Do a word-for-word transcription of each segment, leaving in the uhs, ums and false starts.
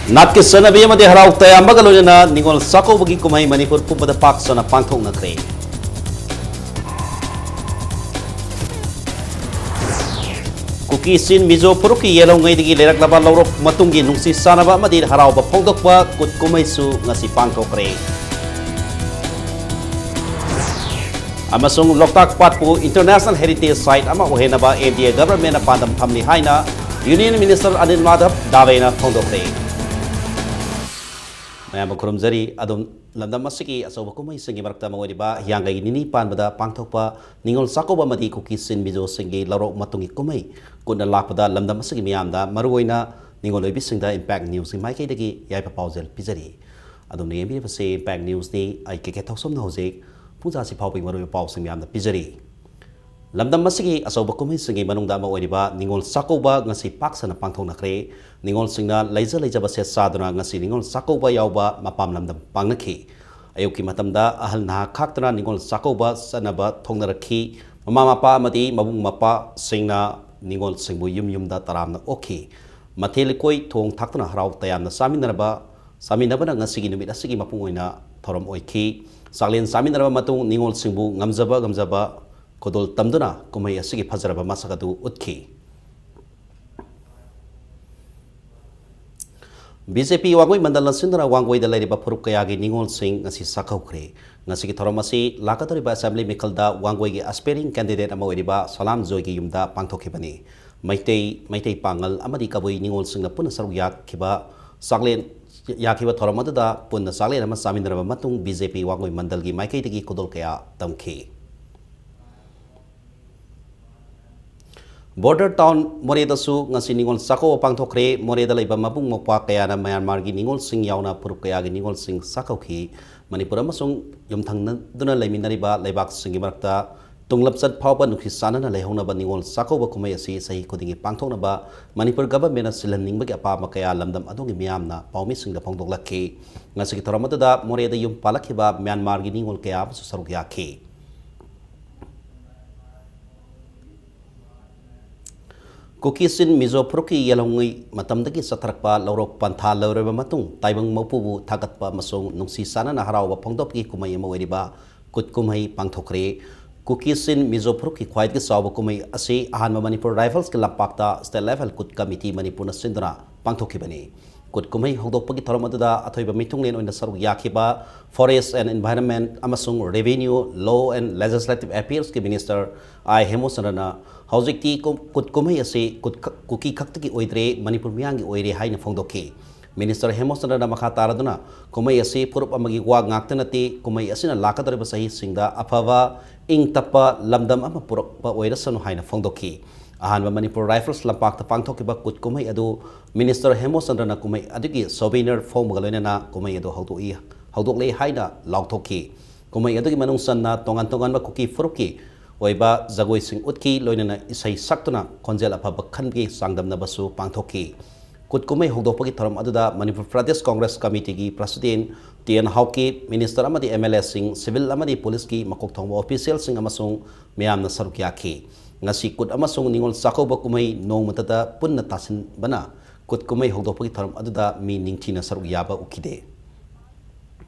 ꯅꯥꯠꯀꯤ ꯆꯠꯅꯕꯤ ꯑꯃꯗꯤ ꯍꯔꯥꯎ ꯇꯌꯥꯝꯕꯒ ꯂꯣꯏꯅꯅ ꯅꯤꯉꯣꯜ ꯆꯥꯛꯀꯧꯕꯒꯤ ꯀꯨꯝꯍꯩ ꯃꯅꯤꯄꯨꯔ ꯄꯨꯝꯕꯗ ꯄꯥꯛ ꯁꯟꯅ ꯄꯥꯡꯊꯣꯛꯅꯈ꯭ꯔꯦ꯫ ꯀꯨꯀꯤ ꯆꯤꯟ ꯃꯤꯖꯣ ꯐꯨꯔꯨꯞꯀꯤ ꯌꯦꯜꯍꯧꯉꯩꯗꯒꯤ ꯂꯩꯔꯛꯂꯕ ꯂꯧꯔꯣꯛ ꯃꯇꯨꯡꯒꯤ ꯅꯨꯡꯁꯤ ꯆꯥꯟꯅꯕ ꯑꯃꯗꯤ ꯍꯔꯥꯎꯕ ꯐꯣꯡꯗꯣꯛꯄ ꯀꯨꯠ ꯀꯨꯝꯍꯩꯁꯨ ꯉꯁꯤ ꯄꯥꯡꯊꯣꯛꯈ꯭ꯔꯦ꯫ ꯑꯃꯁꯨꯡ ꯂꯣꯛꯇꯥꯛ ꯄꯥꯠꯄꯨ International Heritage Site ꯑꯃ ꯑꯣꯏꯍꯟꯅꯕ N D A government ꯅ ꯄꯥꯟꯗꯝ ꯊꯝꯂꯤ ꯍꯥꯏꯅ Union Minister ꯑꯅꯤꯜ ꯃꯥꯙꯕ ꯗꯥꯕꯦꯅ ꯐꯣꯡꯗꯣꯛꯈ꯭ꯔꯦ꯫ ꯃꯌꯥꯝꯕꯨ ꯈꯨꯔꯨꯝꯖꯔꯤ꯫ ꯑꯗꯨꯝ ꯂꯝꯗꯝ ꯑꯁꯤꯒꯤ ꯑꯆꯧꯕ ꯀꯨꯝꯍꯩꯁꯤꯡꯒꯤ ꯃꯔꯛꯇ ꯑꯃ ꯑꯣꯏꯔꯤꯕ ꯍꯤꯌꯥꯡꯒꯩꯒꯤ ꯅꯤꯅꯤ ꯄꯥꯟꯕꯗ ꯄꯥꯡꯊꯣꯛꯄ ꯅꯤꯉꯣꯜ ꯆꯥꯛꯀꯧꯕ ꯑꯃꯗꯤ ꯀꯨꯀꯤ ꯆꯤꯟ ꯃꯤꯖꯣꯁꯤꯡꯒꯤ ꯂꯧꯔꯣꯛ ꯃꯇꯨꯡꯒꯤ ꯀꯨꯝꯍꯩ ꯀꯨꯠꯅ ꯂꯥꯛꯄꯗ ꯂꯝꯗꯝ ꯑꯁꯤꯒꯤ ꯃꯤꯌꯥꯝꯗ, ꯃꯔꯨꯑꯣꯏꯅ ꯅꯤꯉꯣꯜ ꯑꯣꯏꯕꯤꯁꯤꯡꯗ Impact News ꯀꯤ ꯃꯥꯏꯀꯩꯗꯒꯤ ꯌꯥꯏꯐ ꯄꯥꯎꯖꯦꯜ ꯄꯤꯖꯔꯤ꯫ ꯑꯗꯣꯝꯅ ꯌꯦꯡꯕꯤꯔꯤꯕꯁꯤ Impact News ꯅꯤ꯫ ꯑꯩ ꯀꯦ ꯀꯦ ꯊꯧꯁꯝꯅ ꯍꯧꯖꯤꯛ ꯄꯨꯡ ꯇꯔꯥꯁꯤ ꯐꯥꯎꯕꯒꯤ ꯃꯔꯨꯑꯣꯏꯕ ꯄꯥꯎꯁꯤꯡ ꯃꯌꯥꯝꯗ ꯄꯤꯖꯔꯤ꯫ ꯂꯝꯗꯝ ꯑꯁꯤꯒꯤ ꯑꯆꯧꯕ ꯀꯨꯝꯍꯩꯁꯤꯡꯒꯤ ꯃꯅꯨꯡꯗ ꯑꯃ ꯑꯣꯏꯔꯤꯕ ꯅꯤꯉꯣꯜ ꯆꯥꯛꯀꯧꯕ ꯉꯁꯤ ꯄꯥꯛ ꯁꯟꯅ ꯄꯥꯡꯊꯣꯛꯅꯈ꯭ꯔꯦ꯫ ꯅꯤꯉꯣꯜꯁꯤꯡꯅ ꯂꯩꯖ ꯂꯩꯖꯕ ꯁꯦꯠ ꯆꯥꯗꯨꯅ ꯉꯁꯤ ꯅꯤꯉꯣꯜ ꯆꯥꯛꯀꯧꯕ ꯌꯥꯎꯕ ꯃꯄꯥꯝ ꯂꯝꯗꯝ ꯄꯥꯡꯅꯈꯤ꯫ ꯑꯌꯨꯛꯀꯤ ꯃꯇꯝꯗ ꯑꯍꯜ ꯅꯍꯥ ꯈꯥꯛꯇꯅ ꯅꯤꯉꯣꯜ ꯆꯥꯛꯀꯧꯕ ꯆꯠꯅꯕ ꯊꯣꯛꯅꯔꯛꯈꯤ꯫ ꯃꯃꯥ ꯃꯄꯥ ꯑꯃꯗꯤ ꯃꯕꯨꯡ ꯃꯧꯄ꯭ꯋꯥꯁꯤꯡꯅ ꯅꯤꯉꯣꯜꯁꯤꯡꯕꯨ ꯌꯨꯝ ꯌꯨꯝꯗ ꯇꯔꯥꯝꯅ ꯑꯣꯛꯈꯤ꯫ ꯃꯊꯦꯜ ꯂꯨꯀꯣꯏ ꯊꯣꯡ ꯊꯥꯛꯇꯨꯅ ꯍꯔꯥꯎ ꯇꯌꯥꯝꯅ ꯆꯥꯃꯤꯟꯅꯔꯕ, ꯆꯥꯃꯤꯟꯅꯕꯅ ꯉꯁꯤꯒꯤ ꯅꯨꯃꯤꯠ ꯑꯁꯤꯒꯤ ꯃꯄꯨꯡ ꯑꯣꯏꯅ ꯊꯧꯔꯝ ꯑꯣꯏꯈꯤ꯫ ꯆꯥꯛꯂꯦꯟ ꯆꯥꯃꯤꯟꯅꯔꯕ ꯃꯇꯨꯡ ꯅꯤꯉꯣꯜꯁꯤꯡꯕꯨ ꯉꯝꯖꯕ ꯉꯝꯖꯕ ꯈꯨꯗꯣꯜ ꯇꯝꯗꯨꯅ ꯀꯨꯝꯍꯩ ꯑꯁꯤꯒꯤ ꯐꯖꯔꯕ ꯃꯁꯛ ꯑꯗꯨ ꯎꯠꯈꯤ꯫ B J P ꯋꯥꯡꯒꯣꯏ ꯃꯟꯗꯜꯅ ꯁꯤꯟꯗꯨꯅ ꯋꯥꯡꯒꯣꯏꯗ ꯂꯩꯔꯤꯕ ꯐꯨꯔꯨꯞ ꯀꯌꯥꯒꯤ ꯅꯤꯉꯣꯜꯁꯤꯡ ꯉꯁꯤ ꯆꯥꯛꯀꯧꯈ꯭ꯔꯦ꯫ ꯉꯁꯤꯒꯤ ꯊꯧꯔꯝ ꯑꯁꯤ ꯂꯥꯛꯀꯗꯧꯔꯤꯕ assembly ꯃꯤꯈꯜꯗ ꯋꯥꯡꯒꯣꯏꯒꯤ aspiring candidate ꯑꯃ ꯑꯣꯏꯔꯤꯕ ꯁꯂꯥꯝ ꯖꯣꯏꯒꯤ ꯌꯨꯝꯗ ꯄꯥꯡꯊꯣꯛꯈꯤꯕꯅꯤ꯫ ꯃꯩꯇꯩ, ꯃꯩꯇꯩ ꯄꯥꯉꯜ ꯑꯃꯗꯤ ꯀꯕꯨꯏ ꯅꯤꯉꯣꯜꯁꯤꯡꯅ ꯄꯨꯟꯅ ꯁꯔꯨꯛ ꯌꯥꯈꯤꯕ ꯆꯥꯛꯂꯦꯟ, ꯌꯥꯈꯤꯕ ꯊꯧꯔꯝ ꯑꯗꯨꯗ ꯄꯨꯟꯅ ꯆꯥꯛꯂꯦꯟ ꯑꯃ ꯆꯥꯃꯤꯟꯅꯔꯕ ꯃꯇꯨꯡ B J P ꯋꯥꯡꯒꯣꯏ ꯃꯟꯗꯜꯒꯤ ꯃꯥꯏꯀꯩꯗꯒꯤ ꯈꯨꯗꯣꯜ ꯀꯌꯥ ꯇꯝꯈꯤ꯫ Border town ꯃꯣꯔꯦꯗꯁꯨ ꯉꯁꯤ ꯅꯤꯉꯣꯜ ꯆꯥꯛꯀꯧꯕ ꯄꯥꯡꯊꯣꯛꯈ꯭ꯔꯦ꯫ ꯃꯣꯔꯦꯗ ꯂꯩꯕ ꯃꯕꯨꯡ ꯃꯧꯄ꯭ꯋꯥ ꯀꯌꯥꯅ ꯃ꯭ꯌꯥꯟꯃꯥꯔꯒꯤ ꯅꯤꯉꯣꯜꯁꯤꯡ ꯌꯥꯎꯅ ꯐꯨꯔꯨꯞ ꯀꯌꯥꯒꯤ ꯅꯤꯉꯣꯜꯁꯤꯡ ꯆꯥꯛꯀꯧꯈꯤ꯫ ꯃꯅꯤꯄꯨꯔ ꯑꯃꯁꯨꯡ ꯌꯨꯝꯊꯪꯅꯗꯨꯅ ꯂꯩꯃꯤꯟꯅꯔꯤꯕ ꯂꯩꯕꯥꯛꯁꯤꯡꯒꯤ ꯃꯔꯛꯇ ꯇꯨꯡꯂꯝꯆꯠ ꯐꯥꯎꯕ ꯅꯨꯡꯁꯤ ꯆꯥꯟꯅꯅ ꯂꯩꯍꯧꯅꯕ ꯅꯤꯉꯣꯜ ꯆꯥꯛꯀꯧꯕ ꯀꯨꯝꯍꯩ ꯑꯁꯤ ꯆꯍꯤ ꯈꯨꯗꯤꯡꯒꯤ ꯄꯥꯡꯊꯣꯛꯅꯕ ꯃꯅꯤꯄꯨꯔ government ꯅ ꯁꯤꯜꯍꯟꯅꯤꯡꯕꯒꯤ ꯑꯄꯥꯝꯕ ꯀꯌꯥ ꯂꯝꯗꯝ ꯑꯗꯨꯒꯤ ꯃꯤꯌꯥꯝꯅ ꯄꯥꯎꯃꯤꯁꯤꯡꯗ ꯐꯣꯡꯗꯣꯛꯂꯛꯈꯤ꯫ ꯉꯁꯤꯒꯤ ꯊꯧꯔꯝ ꯑꯗꯨꯗ ꯃꯣꯔꯦꯗ ꯌꯨꯝ ꯄꯥꯜꯂꯛꯈꯤꯕ ꯃ꯭ꯌꯥꯟꯃꯥꯔꯒꯤ ꯅꯤꯉꯣꯜ ꯀꯌꯥ ꯑꯃꯁꯨ ꯁꯔꯨꯛ ꯌꯥꯈꯤ꯫ ꯀꯨꯀꯤ ꯆꯤꯟ ꯃꯤꯖꯣ ꯐꯨꯔꯨꯞꯀꯤ ꯌꯦꯜꯍꯧꯉꯩ ꯃꯇꯝꯗꯒꯤ ꯆꯠꯊꯔꯛꯄ ꯂꯧꯔꯣꯛ ꯄꯟꯊꯥ ꯂꯣꯏꯔꯕ ꯃꯇꯨꯡ ꯇꯥꯏꯕꯪ ꯃꯄꯨꯕꯨ ꯊꯥꯒꯠꯄ ꯑꯃꯁꯨꯡ ꯅꯨꯡꯁꯤ ꯆꯥꯟꯅꯅ ꯍꯔꯥꯎꯕ ꯐꯣꯡꯗꯣꯛꯄꯒꯤ ꯀꯨꯝꯍꯩ ꯑꯃ ꯑꯣꯏꯔꯤꯕ ꯀꯨꯠ ꯀꯨꯝꯍꯩ ꯄꯥꯡꯊꯣꯛꯈ꯭ꯔꯦ꯫ ꯀꯨꯀꯤ ꯆꯤꯟ ꯃꯤꯖꯣ ꯐꯨꯔꯨꯞꯀꯤ ꯈ꯭ꯋꯥꯏꯗꯒꯤ ꯆꯥꯎꯕ ꯀꯨꯝꯍꯩ ꯑꯁꯤ ꯑꯍꯥꯟꯕ ꯃꯅꯤꯄꯨꯔ ꯔꯥꯏꯐꯜꯁꯀꯤ ꯂꯝꯄꯥꯛꯇ State Level ꯀꯨꯠ ꯀꯃꯤꯇꯤ ꯃꯅꯤꯄꯨꯔꯅ ꯁꯤꯟꯗꯨꯅ ꯄꯥꯡꯊꯣꯛꯈꯤꯕꯅꯤ꯫ ꯀꯨꯠ ꯀꯨꯝꯍꯩ ꯍꯧꯗꯣꯛꯄꯒꯤ ꯊꯧꯔꯝ ꯑꯗꯨꯗ ꯑꯊꯣꯏꯕ ꯃꯤꯊꯨꯡꯂꯦꯟ ꯑꯣꯏꯅ ꯁꯔꯨꯛ ꯌꯥꯈꯤꯕ Forest and Environment ꯑꯃꯁꯨꯡ Revenue, Law and Legislative Affairsꯀꯤ Minister ꯑꯥꯏ ꯍꯦꯃꯣꯆꯟꯗ꯭ꯔꯅ ꯍꯧꯖꯤꯛꯇꯤ ꯀꯨꯝ-, ꯀꯨꯠ ꯀꯨꯝꯍꯩ ꯑꯁꯤ ꯀꯨꯠ ꯈꯛ-, ꯀꯨꯀꯤ ꯈꯛꯇꯒꯤ ꯑꯣꯏꯗ꯭ꯔꯦ, ꯃꯅꯤꯄꯨꯔ ꯃꯤꯌꯥꯝꯒꯤ ꯑꯣꯏꯔꯦ ꯍꯥꯏꯅ ꯐꯣꯡꯗꯣꯛꯈꯤ꯫ Minister ꯍꯦꯃꯣꯆꯟꯗ꯭ꯔꯅ ꯃꯈꯥ ꯇꯥꯔꯗꯨꯅ, ꯀꯨꯝꯍꯩ ꯑꯁꯤ ꯐꯨꯔꯨꯞ ꯑꯃꯒꯤ ꯋꯥ ꯉꯥꯛꯇ ꯅꯠꯇꯦ, ꯀꯨꯝꯍꯩ ꯑꯁꯤꯅ ꯂꯥꯛꯀꯗꯧꯔꯤꯕ ꯆꯍꯤꯁꯤꯡꯗ ꯑꯐꯕ, ꯏꯪ ꯇꯞꯄ ꯂꯝꯗꯝ ꯑꯃ ꯄꯨꯔꯛꯄ ꯑꯣꯏꯔꯁꯅꯨ ꯍꯥꯏꯅ ꯐꯣꯡꯗꯣꯛꯈꯤ꯫ ꯑꯍꯥꯟꯕ ꯃꯅꯤꯄꯨꯔ ꯔꯥꯏꯐꯜꯁ ꯂꯝꯄꯥꯛꯇ ꯄꯥꯡꯊꯣꯛꯈꯤꯕ ꯀꯨꯠ ꯀꯨꯝꯍꯩ ꯑꯗꯨ Minister ꯍꯦꯃꯣꯆꯟꯗ꯭ꯔꯅ ꯀꯨꯝꯍꯩ ꯑꯗꯨꯒꯤ souvenir ꯐꯣꯡꯕꯒ ꯂꯣꯏꯅꯅ ꯀꯨꯝꯍꯩ ꯑꯗꯨ ꯍꯧꯗꯣꯛꯏ, ꯍꯧꯗꯣꯛꯂꯦ ꯍꯥꯏꯅ ꯂꯥꯎꯊꯣꯛꯈꯤ꯫ ꯀꯨꯝꯍꯩ ꯑꯗꯨꯒꯤ ꯃꯅꯨꯡ ꯆꯟꯅ ꯇꯣꯉꯥꯟ ꯇꯣꯉꯥꯟꯕ ꯀꯨꯀꯤ ꯐꯨꯔꯨꯞꯀꯤ ꯑꯣꯏꯕ ꯖꯒꯣꯏꯁꯤꯡ ꯎꯠꯈꯤ, ꯂꯣꯏꯅꯅ ꯏꯁꯩ ꯁꯛꯇꯨꯅ ꯈꯣꯟꯖꯦꯜ ꯑꯐꯕ ꯈꯟꯕꯒꯤ ꯆꯥꯡꯗꯝꯅꯕꯁꯨ ꯄꯥꯡꯊꯣꯛꯈꯤ꯫ ꯀꯨꯠ ꯀꯨꯝꯍꯩ ꯍꯧꯗꯣꯛꯄꯒꯤ ꯊꯧꯔꯝ ꯑꯗꯨꯗ ꯃꯅꯤꯄꯨꯔ ꯄ꯭ꯔꯗꯦꯁ ꯀꯣꯡꯒ꯭ꯔꯦꯁ ꯀꯃꯤꯇꯤꯒꯤ President T N Haokip, Minister ꯑꯃꯗꯤ ꯑꯦꯝ ꯑꯦꯜ ꯑꯦꯁꯤꯡ, civil ꯑꯃꯗꯤ ꯄꯨꯂꯤꯁꯀꯤ ꯃꯀꯣꯛ ꯊꯣꯡꯕ officialꯁꯤꯡ ꯑꯃꯁꯨꯡ ꯃꯤꯌꯥꯝꯅ ꯁꯔꯨꯛ ꯌꯥꯈꯤ꯫ ꯉꯁꯤ ꯀꯨꯠ ꯑꯃꯁꯨꯡ ꯅꯤꯉꯣꯜ ꯆꯥꯛꯀꯧꯕ ꯀꯨꯝꯍꯩ ꯅꯣꯡꯃꯇꯗ ꯄꯨꯟꯅ ꯇꯥꯁꯤꯟꯕꯅ ꯀꯨꯠ ꯀꯨꯝꯍꯩ ꯍꯧꯗꯣꯛꯄꯒꯤ ꯊꯧꯔꯝ ꯑꯗꯨꯗ ꯃꯤ ꯅꯤꯡꯊꯤꯅ ꯁꯔꯨꯛ ꯌꯥꯕ ꯎꯈꯤꯗꯦ꯫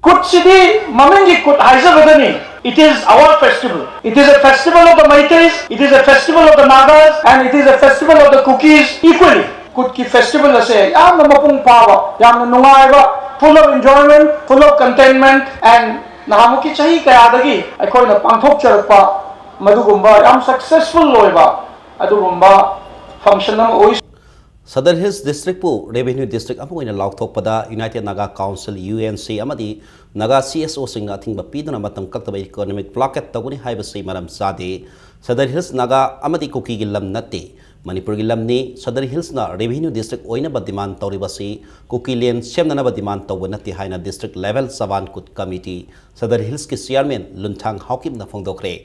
ꯀꯨꯠꯁꯤꯗꯤ ꯃꯃꯤꯡꯒꯤ ꯀꯨꯠ ꯍꯥꯏꯖꯕꯗꯅꯤ꯫ It is our festival. It is a festival of the Meiteis, it is a festival of the Nagas, and it is a festival of the Kukis equally. ꯀꯨꯠꯀꯤ festival ꯑꯁꯦ ꯌꯥꯝꯅ ꯃꯄꯨꯡ ꯐꯥꯕ, ꯌꯥꯝꯅ ꯅꯨꯡꯉꯥꯏꯕ, full of enjoyment, full of contentment, and ꯅꯍꯥꯟꯃꯨꯛꯀꯤ ꯆꯍꯤ ꯀꯌꯥꯗꯒꯤ ꯑꯩꯈꯣꯏꯅ ꯄꯥꯡꯊꯣꯛꯆꯔꯛꯄ ꯃꯗꯨꯒꯨꯝꯕ ꯌꯥꯝ successful ꯑꯣꯏꯕ ꯑꯗꯨꯒꯨꯝꯕ function ꯑꯃ ꯑꯣꯏ꯫ ꯁꯗꯔ ꯍꯤꯜꯁ ꯗꯤꯁꯇ꯭ꯔꯤꯛꯄꯨ revenue district ꯑꯃ ꯑꯣꯏꯅ ꯂꯥꯎꯊꯣꯛꯄꯗ United Naga Council, U N C, ꯑꯃꯗꯤ ꯅꯥꯒꯥ ꯁꯤ ꯑꯦꯁ ꯑꯣꯁꯤꯡꯅ ꯑꯊꯤꯡꯕ ꯄꯤꯗꯨꯅ ꯃꯇꯝ ꯀꯛꯇꯕ economic blockade ꯇꯧꯒꯅꯤ ꯍꯥꯏꯕꯁꯤ ꯃꯔꯝ ꯆꯥꯗꯦ꯫ ꯁꯗꯔ ꯍꯤꯜꯁ ꯅꯥꯒꯥ ꯑꯃꯗꯤ ꯀꯨꯀꯤꯒꯤ ꯂꯝ ꯅꯠꯇꯦ, ꯃꯅꯤꯄꯨꯔꯒꯤ ꯂꯝꯅꯤ꯫ ꯁꯗꯔ ꯍꯤꯜꯁꯅ revenue district ꯑꯣꯏꯅꯕ demand ꯇꯧꯔꯤꯕꯁꯤ ꯀꯨꯀꯤ land ꯁꯦꯝꯅꯅꯕ demand ꯇꯧꯕ ꯅꯠꯇꯦ ꯍꯥꯏꯅ district level ꯆꯕꯥꯟ ꯀꯨꯠ ꯀꯃꯤꯇꯤ, ꯁꯗꯔ ꯍꯤꯜꯁꯀꯤ chairman ꯂꯨꯟꯊꯥꯡ ꯍꯥꯎꯀꯤꯞꯅ ꯐꯣꯡꯗꯣꯛꯈ꯭ꯔꯦ꯫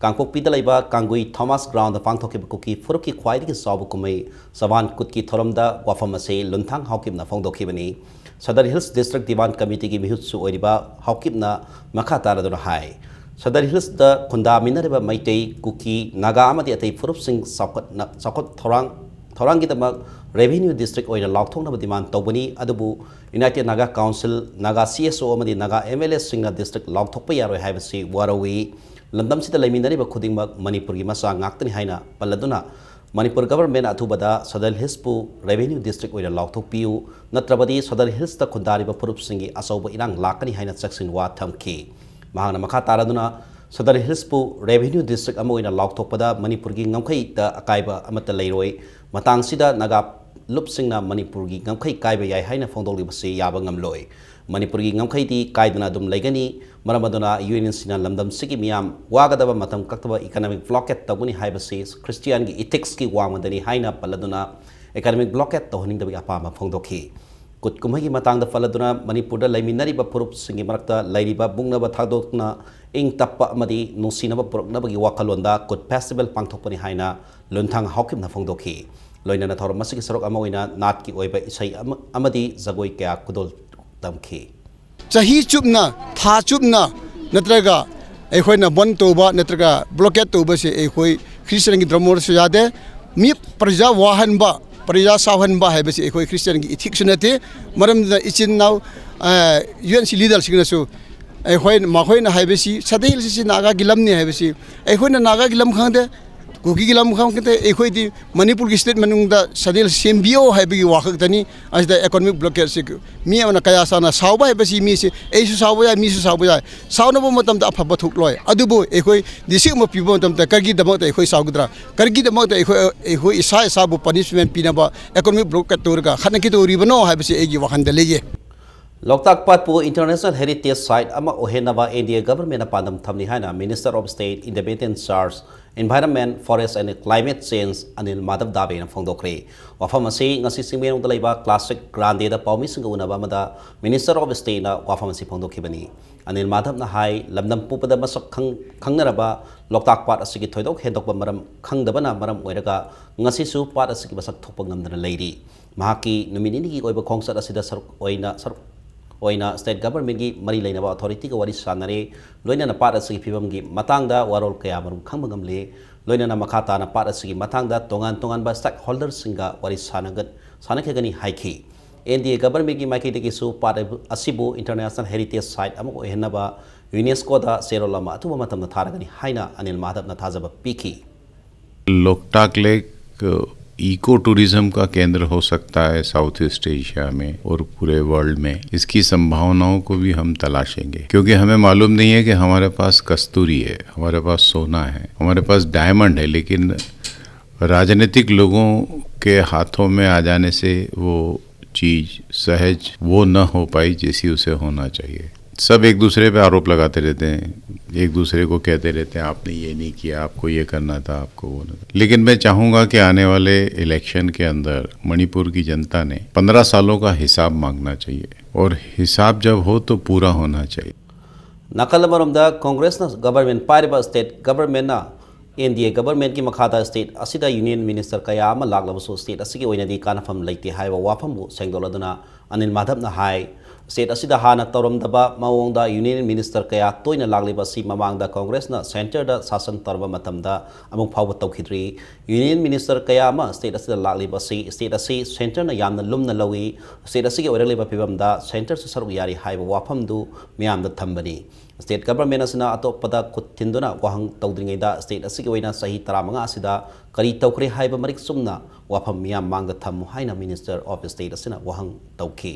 ꯀꯥꯡꯄꯣꯛꯄꯤꯗ ꯂꯩꯕ ꯀꯥꯡꯒꯨꯏ ꯊꯣꯃꯥꯁ ꯒ꯭ꯔꯥꯎꯟꯗ ꯄꯥꯡꯊꯣꯛꯈꯤꯕ ꯀꯨꯀꯤ ꯐꯨꯔꯨꯞꯀꯤ ꯈ꯭ꯋꯥꯏꯗꯒꯤ ꯆꯥꯎꯕ ꯀꯨꯝꯍꯩ ꯆꯕꯥꯟ ꯀꯨꯠꯀꯤ ꯊꯧꯔꯝꯗ ꯋꯥꯐꯝ ꯑꯁꯤ ꯂꯨꯟꯊꯥꯡ ꯍꯥꯎꯀꯤꯞꯅ ꯐꯣꯡꯗꯣꯛꯈꯤꯕꯅꯤ꯫ ꯁꯗꯔ ꯍꯤꯜꯁ ꯗꯤꯁꯇ꯭ꯔꯤꯛ ꯗꯤꯃꯥꯟ ꯀꯃꯤꯇꯤꯒꯤ ꯃꯤꯍꯨꯠꯁꯨ ꯑꯣꯏꯔꯤꯕ ꯍꯥꯎꯀꯤꯞꯅ ꯃꯈꯥ ꯇꯥꯔꯗꯨꯅ ꯍꯥꯏ, ꯁꯗꯔ ꯍꯤꯜꯁꯇ ꯈꯨꯟꯗꯥꯃꯤꯟꯅꯔꯤꯕ ꯃꯩꯇꯩ, ꯀꯨꯀꯤ, ꯅꯥꯒꯥ ꯑꯃꯗꯤ ꯑꯇꯩ ꯐꯨꯔꯨꯞꯁꯤꯡ ꯆꯥꯎꯈꯠꯅ-, ꯆꯥꯎꯈꯠ ꯊꯧꯔꯥꯡ ꯊꯧꯔꯥꯡꯒꯤꯗꯃꯛ revenue district ꯑꯣꯏꯅ ꯂꯥꯎꯊꯣꯛꯅꯕ demand ꯇꯧꯕꯅꯤ꯫ ꯑꯗꯨꯕꯨ United Naga Council, Naga C S O ꯑꯃꯗꯤ Naga M L A ꯁꯤꯡꯅ district ꯂꯥꯎꯊꯣꯛꯄ ꯌꯥꯔꯣꯏ ꯍꯥꯏꯕꯁꯤ ꯋꯥꯔꯧꯏ꯫ ꯂꯝꯗꯝꯁꯤꯗ ꯂꯩꯃꯤꯟꯅꯔꯤꯕ ꯈꯨꯗꯤꯡꯃꯛ ꯃꯅꯤꯄꯨꯔꯒꯤ ꯃꯆꯥ ꯉꯥꯛꯇꯅꯤ ꯍꯥꯏꯅ ꯄꯜꯂꯗꯨꯅ, ꯃꯅꯤꯄꯨꯔ government ꯑꯊꯨꯕꯗ Sadar Hillsꯄꯨ revenue district ꯑꯣꯏꯅ ꯂꯥꯎꯊꯣꯛꯄꯤꯌꯨ, ꯅꯠꯇ꯭ꯔꯕꯗꯤ Sadar Hillsꯇ ꯈꯨꯟꯗꯥꯔꯤꯕ ꯐꯨꯔꯨꯞꯁꯤꯡꯒꯤ ꯑꯆꯧꯕ ꯏꯔꯥꯡ ꯂꯥꯛꯀꯅꯤ ꯍꯥꯏꯅ ꯆꯦꯛꯁꯤꯟ ꯋꯥ ꯊꯝꯈꯤ꯫ ꯃꯍꯥꯛꯅ ꯃꯈꯥ ꯇꯥꯔꯗꯨꯅ, Sadar Hillsꯄꯨ revenue district ꯑꯃ ꯑꯣꯏꯅ ꯂꯥꯎꯊꯣꯛꯄꯗ ꯃꯅꯤꯄꯨꯔꯒꯤ ꯉꯝꯈꯩꯗ ꯑꯀꯥꯏꯕ ꯑꯃꯠꯇ ꯂꯩꯔꯣꯏ꯫ ꯃꯇꯥꯡꯁꯤꯗ ꯅꯥꯒꯥ ꯂꯨꯞꯁꯤꯡꯅ ꯃꯅꯤꯄꯨꯔꯒꯤ ꯉꯝꯈꯩ ꯀꯥꯏꯕ ꯌꯥꯏ ꯍꯥꯏꯅ ꯐꯣꯡꯗꯣꯛꯂꯤꯕꯁꯤ ꯌꯥꯕ ꯉꯝꯂꯣꯏ꯫ ꯃꯅꯤꯄꯨꯔꯒꯤ ꯉꯝꯈꯩꯗꯤ ꯀꯥꯏꯗꯅ ꯑꯗꯨꯝ ꯂꯩꯒꯅꯤ꯫ ꯃꯔꯝ ꯑꯗꯨꯅ UNCꯅ ꯂꯝꯗꯝꯁꯤꯒꯤ ꯃꯤꯌꯥꯝ ꯋꯥꯒꯗꯕ ꯃꯇꯝ ꯀꯛꯇꯕ economic blockade ꯇꯧꯒꯅꯤ ꯍꯥꯏꯕꯁꯤ Christianꯒꯤ ethicsꯀꯤ ꯋꯥꯡꯃꯗꯅꯤ ꯍꯥꯏꯅ ꯄꯜꯂꯗꯨꯅ economic blockade ꯇꯧꯍꯟꯅꯤꯡꯗꯕꯒꯤ ꯑꯄꯥꯝꯕ ꯐꯣꯡꯗꯣꯛꯈꯤ꯫ ꯀꯨꯠ ꯀꯨꯝꯍꯩꯒꯤ ꯃꯇꯥꯡꯗ ꯄꯜꯂꯗꯨꯅ, ꯃꯅꯤꯄꯨꯔꯗ ꯂꯩꯃꯤꯟꯅꯔꯤꯕ ꯐꯨꯔꯨꯞꯁꯤꯡꯒꯤ ꯃꯔꯛꯇ ꯂꯩꯔꯤꯕ ꯃꯨꯛꯅꯕ ꯊꯥꯗꯣꯛꯇꯨꯅ ꯏꯪ ꯇꯞꯄ ꯑꯃꯗꯤ ꯅꯨꯡꯁꯤꯅꯕ ꯄꯨꯔꯛꯅꯕꯒꯤ ꯋꯥꯈꯜꯂꯣꯟꯗ ꯀꯨꯠ festival ꯄꯥꯡꯊꯣꯛꯄꯅꯤ ꯍꯥꯏꯅ ꯂꯨꯟꯊꯥꯡ ꯍꯥꯎꯈꯤꯕꯅ ꯐꯣꯡꯗꯣꯛꯈꯤ꯫ ꯂꯣꯏꯅꯅ ꯊꯧꯔꯝ ꯑꯁꯤꯒꯤ ꯁꯔꯨꯛ ꯑꯃ ꯑꯣꯏꯅ ꯅꯥꯠꯀꯤ ꯑꯣꯏꯕ ꯏꯁꯩ ꯑꯃ-, ꯑꯃꯗꯤ ꯖꯒꯣꯏ ꯀꯌꯥ ꯈꯨꯗꯣꯜ ꯇꯝꯈꯤ꯫ ꯆꯍꯤ ꯆꯨꯞꯅ, ꯊꯥ ꯆꯨꯞꯅ ꯅꯠꯇ꯭ꯔꯒ ꯑꯩꯈꯣꯏꯅ ꯕꯟ ꯇꯧꯕ ꯅꯠꯇ꯭ꯔꯒ blockade ꯇꯧꯕꯁꯦ ꯑꯩꯈꯣꯏ Christianꯒꯤ ꯙꯔꯃꯗꯁꯨ ꯌꯥꯗꯦ꯫ ꯃꯤ ꯄ꯭ꯔꯖꯥ ꯋꯥꯍꯟꯕ, ꯄ꯭ꯔꯖꯥ ꯁꯥꯎꯍꯟꯕ ꯍꯥꯏꯕꯁꯤ ꯑꯩꯈꯣꯏ Christianꯒꯤ ethicsꯁꯨ ꯅꯠꯇꯦ꯫ ꯃꯔꯝꯗ ꯏꯆꯤꯟ ꯏꯅꯥꯎ, ꯑ, UNC leaderꯁꯤꯡꯅꯁꯨ ꯑꯩꯈꯣꯏ, ꯃꯈꯣꯏꯅ ꯍꯥꯏꯕꯁꯤ Sadar Hillsꯁꯤ ꯅꯥꯒꯥꯒꯤ ꯂꯝꯅꯤ ꯍꯥꯏꯕꯁꯤ ꯑꯩꯈꯣꯏꯅ ꯅꯥꯒꯥꯒꯤ ꯂꯝ ꯈꯪꯗꯦ, ꯀꯨꯀꯤꯒꯤ ꯂꯝ ꯈꯪꯗꯦ꯫ ꯑꯩꯈꯣꯏꯗꯤ ꯃꯅꯤꯄꯨꯔꯒꯤ state ꯃꯅꯨꯡꯗ Sadar Hills ꯁꯦꯝꯕꯤꯌꯣ ꯍꯥꯏꯕꯒꯤ ꯋꯥ ꯈꯛꯇꯅꯤ꯫ ꯑꯁꯤꯗ economic blockadeꯁꯤ ꯃꯤ ꯑꯃꯅ ꯀꯌꯥ ꯁꯥꯅ ꯁꯥꯎꯕ ꯍꯥꯏꯕꯁꯤ ꯃꯤꯁꯤ ꯑꯩꯁꯨ ꯁꯥꯎꯕ ꯌꯥꯏ, ꯃꯤꯁꯨ ꯁꯥꯎꯕ ꯌꯥꯏ꯫ ꯁꯥꯎꯅꯕ ꯃꯇꯝꯗ ꯑꯐꯕ ꯊꯣꯛꯂꯣꯏ꯫ ꯑꯗꯨꯕꯨ ꯑꯩꯈꯣꯏ district ꯑꯃ ꯄꯤꯕ ꯃꯇꯝꯗ ꯀꯔꯤꯒꯤꯗꯃꯛꯇ ꯑꯩꯈꯣꯏ ꯁꯥꯎꯒꯗ꯭ꯔꯥ? ꯀꯔꯤꯒꯤꯗꯃꯛꯇ ꯑꯩꯈꯣꯏ, ꯑꯩꯈꯣꯏ ꯏꯁꯥ ꯏꯁꯥꯕꯨ punishment ꯄꯤꯅꯕ economic blockade ꯇꯧꯔꯒ ꯈꯠꯅꯈꯤꯗꯧꯔꯤꯕꯅꯣ ꯍꯥꯏꯕꯁꯤ ꯑꯩꯒꯤ ꯋꯥꯈꯜꯗ ꯂꯩꯌꯦ꯫ ꯂꯣꯛꯇꯥꯛ ꯄꯥꯠꯄꯨ International Heritage Site ꯑꯃ ꯑꯣꯏꯍꯟꯅꯕ NDA governmentꯅ ꯄꯥꯟꯗꯝ ꯊꯝꯂꯤ ꯍꯥꯏꯅ Minister of State, Independent Charge, Environment, Forest and Climate Change Anil Madhab ꯗꯥꯕꯦꯅ ꯐꯣꯡꯗꯣꯛꯈ꯭ꯔꯦ꯫ ꯋꯥꯐꯝ ꯑꯁꯤ ꯉꯁꯤ ꯆꯤꯡꯃꯩꯔꯣꯡꯗ ꯂꯩꯕ Classic Grandeꯗ ꯄꯥꯎꯃꯤꯁꯤꯡꯒ ꯎꯅꯕ ꯑꯃꯗ Minister of Stateꯅ ꯋꯥꯐꯝ ꯑꯁꯤ ꯐꯣꯡꯗꯣꯛꯈꯤꯕꯅꯤ꯫ ꯑꯅꯤꯜ ꯃꯥꯙꯕꯅ ꯍꯥꯏ, ꯂꯝꯗꯝ ꯄꯨꯝꯕꯗ ꯃꯁꯛ ꯈꯪ-, ꯈꯪꯅꯔꯕ ꯂꯣꯛꯇꯥꯛ ꯄꯥꯠ ꯑꯁꯤꯒꯤ ꯊꯣꯏꯗꯣꯛ ꯍꯦꯟꯗꯣꯛꯄ ꯃꯔꯝ ꯈꯪꯗꯕꯅ ꯃꯔꯝ ꯑꯣꯏꯔꯒ ꯉꯁꯤꯁꯨ ꯄꯥꯠ ꯑꯁꯤꯒꯤ ꯃꯁꯛ ꯊꯣꯛꯄ ꯉꯝꯗꯅ ꯂꯩꯔꯤ꯫ ꯃꯍꯥꯛꯀꯤ ꯅꯨꯃꯤꯠ ꯅꯤꯅꯤꯒꯤ ꯑꯣꯏꯕ ꯈꯣꯡꯆꯠ ꯑꯁꯤꯗ ꯁꯔꯨꯛ ꯑꯣꯏꯅ, ꯁꯔꯨꯛ ꯑꯣꯏꯅ state governmentꯀꯤ ꯃꯔꯤ ꯂꯩꯅꯕ authorityꯒ ꯋꯥꯔꯤ ꯁꯥꯟꯅꯔꯦ꯫ ꯂꯣꯏꯅꯅ ꯄꯥꯠ ꯑꯁꯤꯒꯤ ꯐꯤꯕꯝꯒꯤ ꯃꯇꯥꯡꯗ ꯋꯥꯔꯣꯜ ꯀꯌꯥ ꯃꯔꯨꯝ ꯈꯪꯕ ꯉꯝꯂꯦ꯫ ꯂꯣꯏꯅꯅ ꯃꯈꯥ ꯇꯥꯅ ꯄꯥꯠ ꯑꯁꯤꯒꯤ ꯃꯇꯥꯡꯗ ꯇꯣꯉꯥꯟ ꯇꯣꯉꯥꯟꯕ stakeholderꯁꯤꯡꯒ ꯋꯥꯔꯤ ꯁꯥꯟꯅꯒ-, ꯁꯥꯟꯅꯈꯤꯒꯅꯤ ꯍꯥꯏꯈꯤ꯫ N D A governmentꯀꯤ ꯃꯥꯏꯀꯩꯗꯒꯤꯁꯨ ꯄꯥꯠ ꯑꯁꯤꯕꯨ international heritage site ꯑꯃ ꯑꯣꯏꯍꯟꯅꯕ UNESCOꯗ ꯆꯦꯔꯣꯜ ꯑꯃ ꯑꯊꯨꯕ ꯃꯇꯝꯗ ꯊꯥꯔꯒꯅꯤ ꯍꯥꯏꯅ ꯑꯅꯤꯜ ꯃꯥꯙꯕꯅ ꯊꯥꯖꯕ ꯄꯤꯈꯤ꯫ लोकटाक लेक इको टूरिज्म का केंद्र हो सकता है साउथ ईस्ट एशिया में और पूरे वर्ल्ड में। इसकी संभावनाओं को भी हम तलाशेंगे, क्योंकि हमें मालूम नहीं है कि हमारे पास कस्तूरी है, हमारे पास सोना है, हमारे पास डायमंड है, लेकिन राजनीतिक लोगों के हाथों में आ जाने से वो चीज़ सहज वो न हो पाई जैसी उसे होना चाहिए। सब एक दूसरे पे आरोप लगाते रहते हैं, एक दूसरे को कहते रहते हैं, "आपने ये नहीं किया, आपको ये करना था, आपको वो नहीं।" लेकिन मैं चाहूँगा कि आने वाले इलेक्शन के अंदर मणिपुर की जनता ने पन्द्रह सालों का हिसाब मांगना चाहिए, और हिसाब जब हो तो पूरा होना चाहिए। ꯅꯥꯀꯜ ꯑꯃꯔꯣꯝꯗ ꯀꯣꯡꯒ꯭ꯔꯦꯁꯅ ꯒꯚꯔꯟꯃꯦꯟ ꯄꯥꯏꯔꯤꯕ ꯁ꯭ꯇꯦꯠ ꯒꯚꯔꯟꯃꯦꯟꯅ N D A ꯒꯚꯔꯟꯃꯦꯟꯒꯤ ꯃꯈꯥꯗ ꯁ꯭ꯇꯦꯠ ꯑꯁꯤꯗ ꯌꯨꯅꯤꯌꯟ ꯃꯤꯅꯤꯁꯇꯔ ꯀꯌꯥ ꯑꯃ ꯂꯥꯛꯂꯕꯁꯨ ꯁ꯭ꯇꯦꯠ ꯑꯁꯤꯒꯤ ꯑꯣꯏꯅꯗꯤ ꯀꯥꯟꯅꯐꯝ ꯂꯩꯇꯦ ꯍꯥꯏꯕ ꯋꯥꯐꯝꯕꯨ ꯁꯦꯡꯗꯣꯛꯂꯗꯨꯅ ꯑꯅꯤꯜ ꯃꯥꯙꯕꯅ ꯍꯥꯏ, ꯁ꯭ꯇꯦꯠ ꯑꯁꯤꯗ ꯍꯥꯟꯅ ꯇꯧꯔꯝꯗꯕ ꯃꯑꯣꯡꯗ ꯌꯨꯅꯤꯌꯟ ꯃꯤꯅꯤꯁꯇꯔ ꯀꯌꯥ ꯇꯣꯏꯅ ꯂꯥꯛꯂꯤꯕ ꯑꯁꯤ ꯃꯃꯥꯡꯗ ꯀꯣꯡꯒ꯭ꯔꯦꯁꯅ ꯁꯦꯟꯇꯔꯗ ꯁꯥꯁꯟ ꯇꯧꯔꯝꯕ ꯃꯇꯝꯗ ꯑꯃꯨꯛ ꯐꯥꯎꯕ ꯇꯧꯈꯤꯗ꯭ꯔꯤ꯫ ꯌꯨꯅꯤꯌꯟ ꯃꯤꯅꯤꯁꯇꯔ ꯀꯌꯥ ꯑꯃ ꯁ꯭ꯇꯦꯠ ꯑꯁꯤꯗ ꯂꯥꯛꯂꯤꯕ ꯑꯁꯤ ꯁ꯭ꯇꯦꯠ ꯑꯁꯤ ꯁꯦꯟꯇꯔꯅ ꯌꯥꯝꯅ ꯂꯨꯝꯅ ꯂꯧꯏ꯫ ꯁ꯭ꯇꯦꯠ ꯑꯁꯤꯒꯤ ꯑꯣꯏꯔꯛꯂꯤꯕ ꯐꯤꯕꯝꯗ ꯁꯦꯟꯇꯔꯁꯨ ꯁꯔꯨꯛ ꯌꯥꯔꯤ ꯍꯥꯏꯕ ꯋꯥꯐꯝꯗꯨ ꯃꯤꯌꯥꯝꯗ ꯊꯝꯕꯅꯤ꯫ ꯁ꯭ꯇꯦꯠ ꯒꯚꯔꯟꯃꯦꯟ ꯑꯁꯤꯅ ꯑꯇꯣꯞꯄꯗ ꯈꯨꯠ ꯊꯤꯟꯗꯨꯅ ꯋꯥꯍꯪ ꯇꯧꯗ꯭ꯔꯤꯉꯩꯗ ꯁ꯭ꯇꯦꯠ ꯑꯁꯤꯒꯤ ꯑꯣꯏꯅ ꯆꯍꯤ ꯇꯔꯥꯃꯉꯥ ꯑꯁꯤꯗ ꯀꯔꯤ ꯇꯧꯈ꯭ꯔꯦ ꯍꯥꯏꯕ ꯃꯔꯤꯛ ꯆꯨꯝꯅ ꯋꯥꯐꯝ ꯃꯤꯌꯥꯝ ꯃꯥꯡꯗ ꯊꯝꯃꯨ ꯍꯥꯏꯅ Minister of State ꯑꯁꯤꯅ ꯋꯥꯍꯪ ꯇꯧꯈꯤ꯫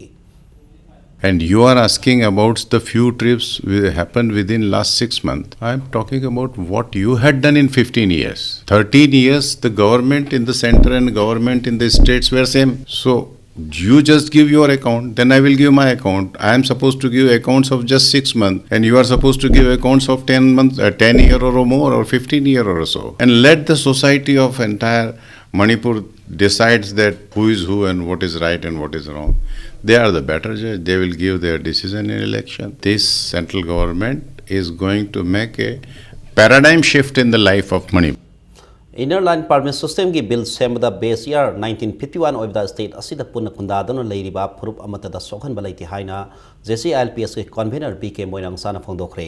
And you are asking about the few trips that happened within last six months. I am talking about what you had done in fifteen years. Thirteen years, the government in the center and government in the states were same. So you just give your account, then I will give my account. I am supposed to give accounts of just six months, and you are supposed to give accounts of ten months, uh, ten year or more, or fifteen year or so, and let the society of entire Manipur decides that who is who and what is right and what is wrong. They are the better judge. They will give their decision in election. This central government is going to make a paradigm shift in the life of Manipur. Inner Line Permit Systemꯒꯤ bill ꯁꯦꯝꯕꯗ base year nineteen fifty one ꯑꯣꯏꯕꯗ state ꯑꯁꯤꯗ ꯄꯨꯟꯅ ꯈꯨꯟꯗꯥꯗꯨꯅ ꯂꯩꯔꯤꯕ ꯐꯨꯔꯨꯞ ꯑꯃꯠꯇꯗ ꯁꯣꯛꯍꯟꯕ ꯂꯩꯇꯦ ꯍꯥꯏꯅ JCILPSꯀꯤ convener B K ꯃꯣꯏꯔꯥꯡꯆꯥꯅ ꯐꯣꯡꯗꯣꯛꯈ꯭ꯔꯦ꯫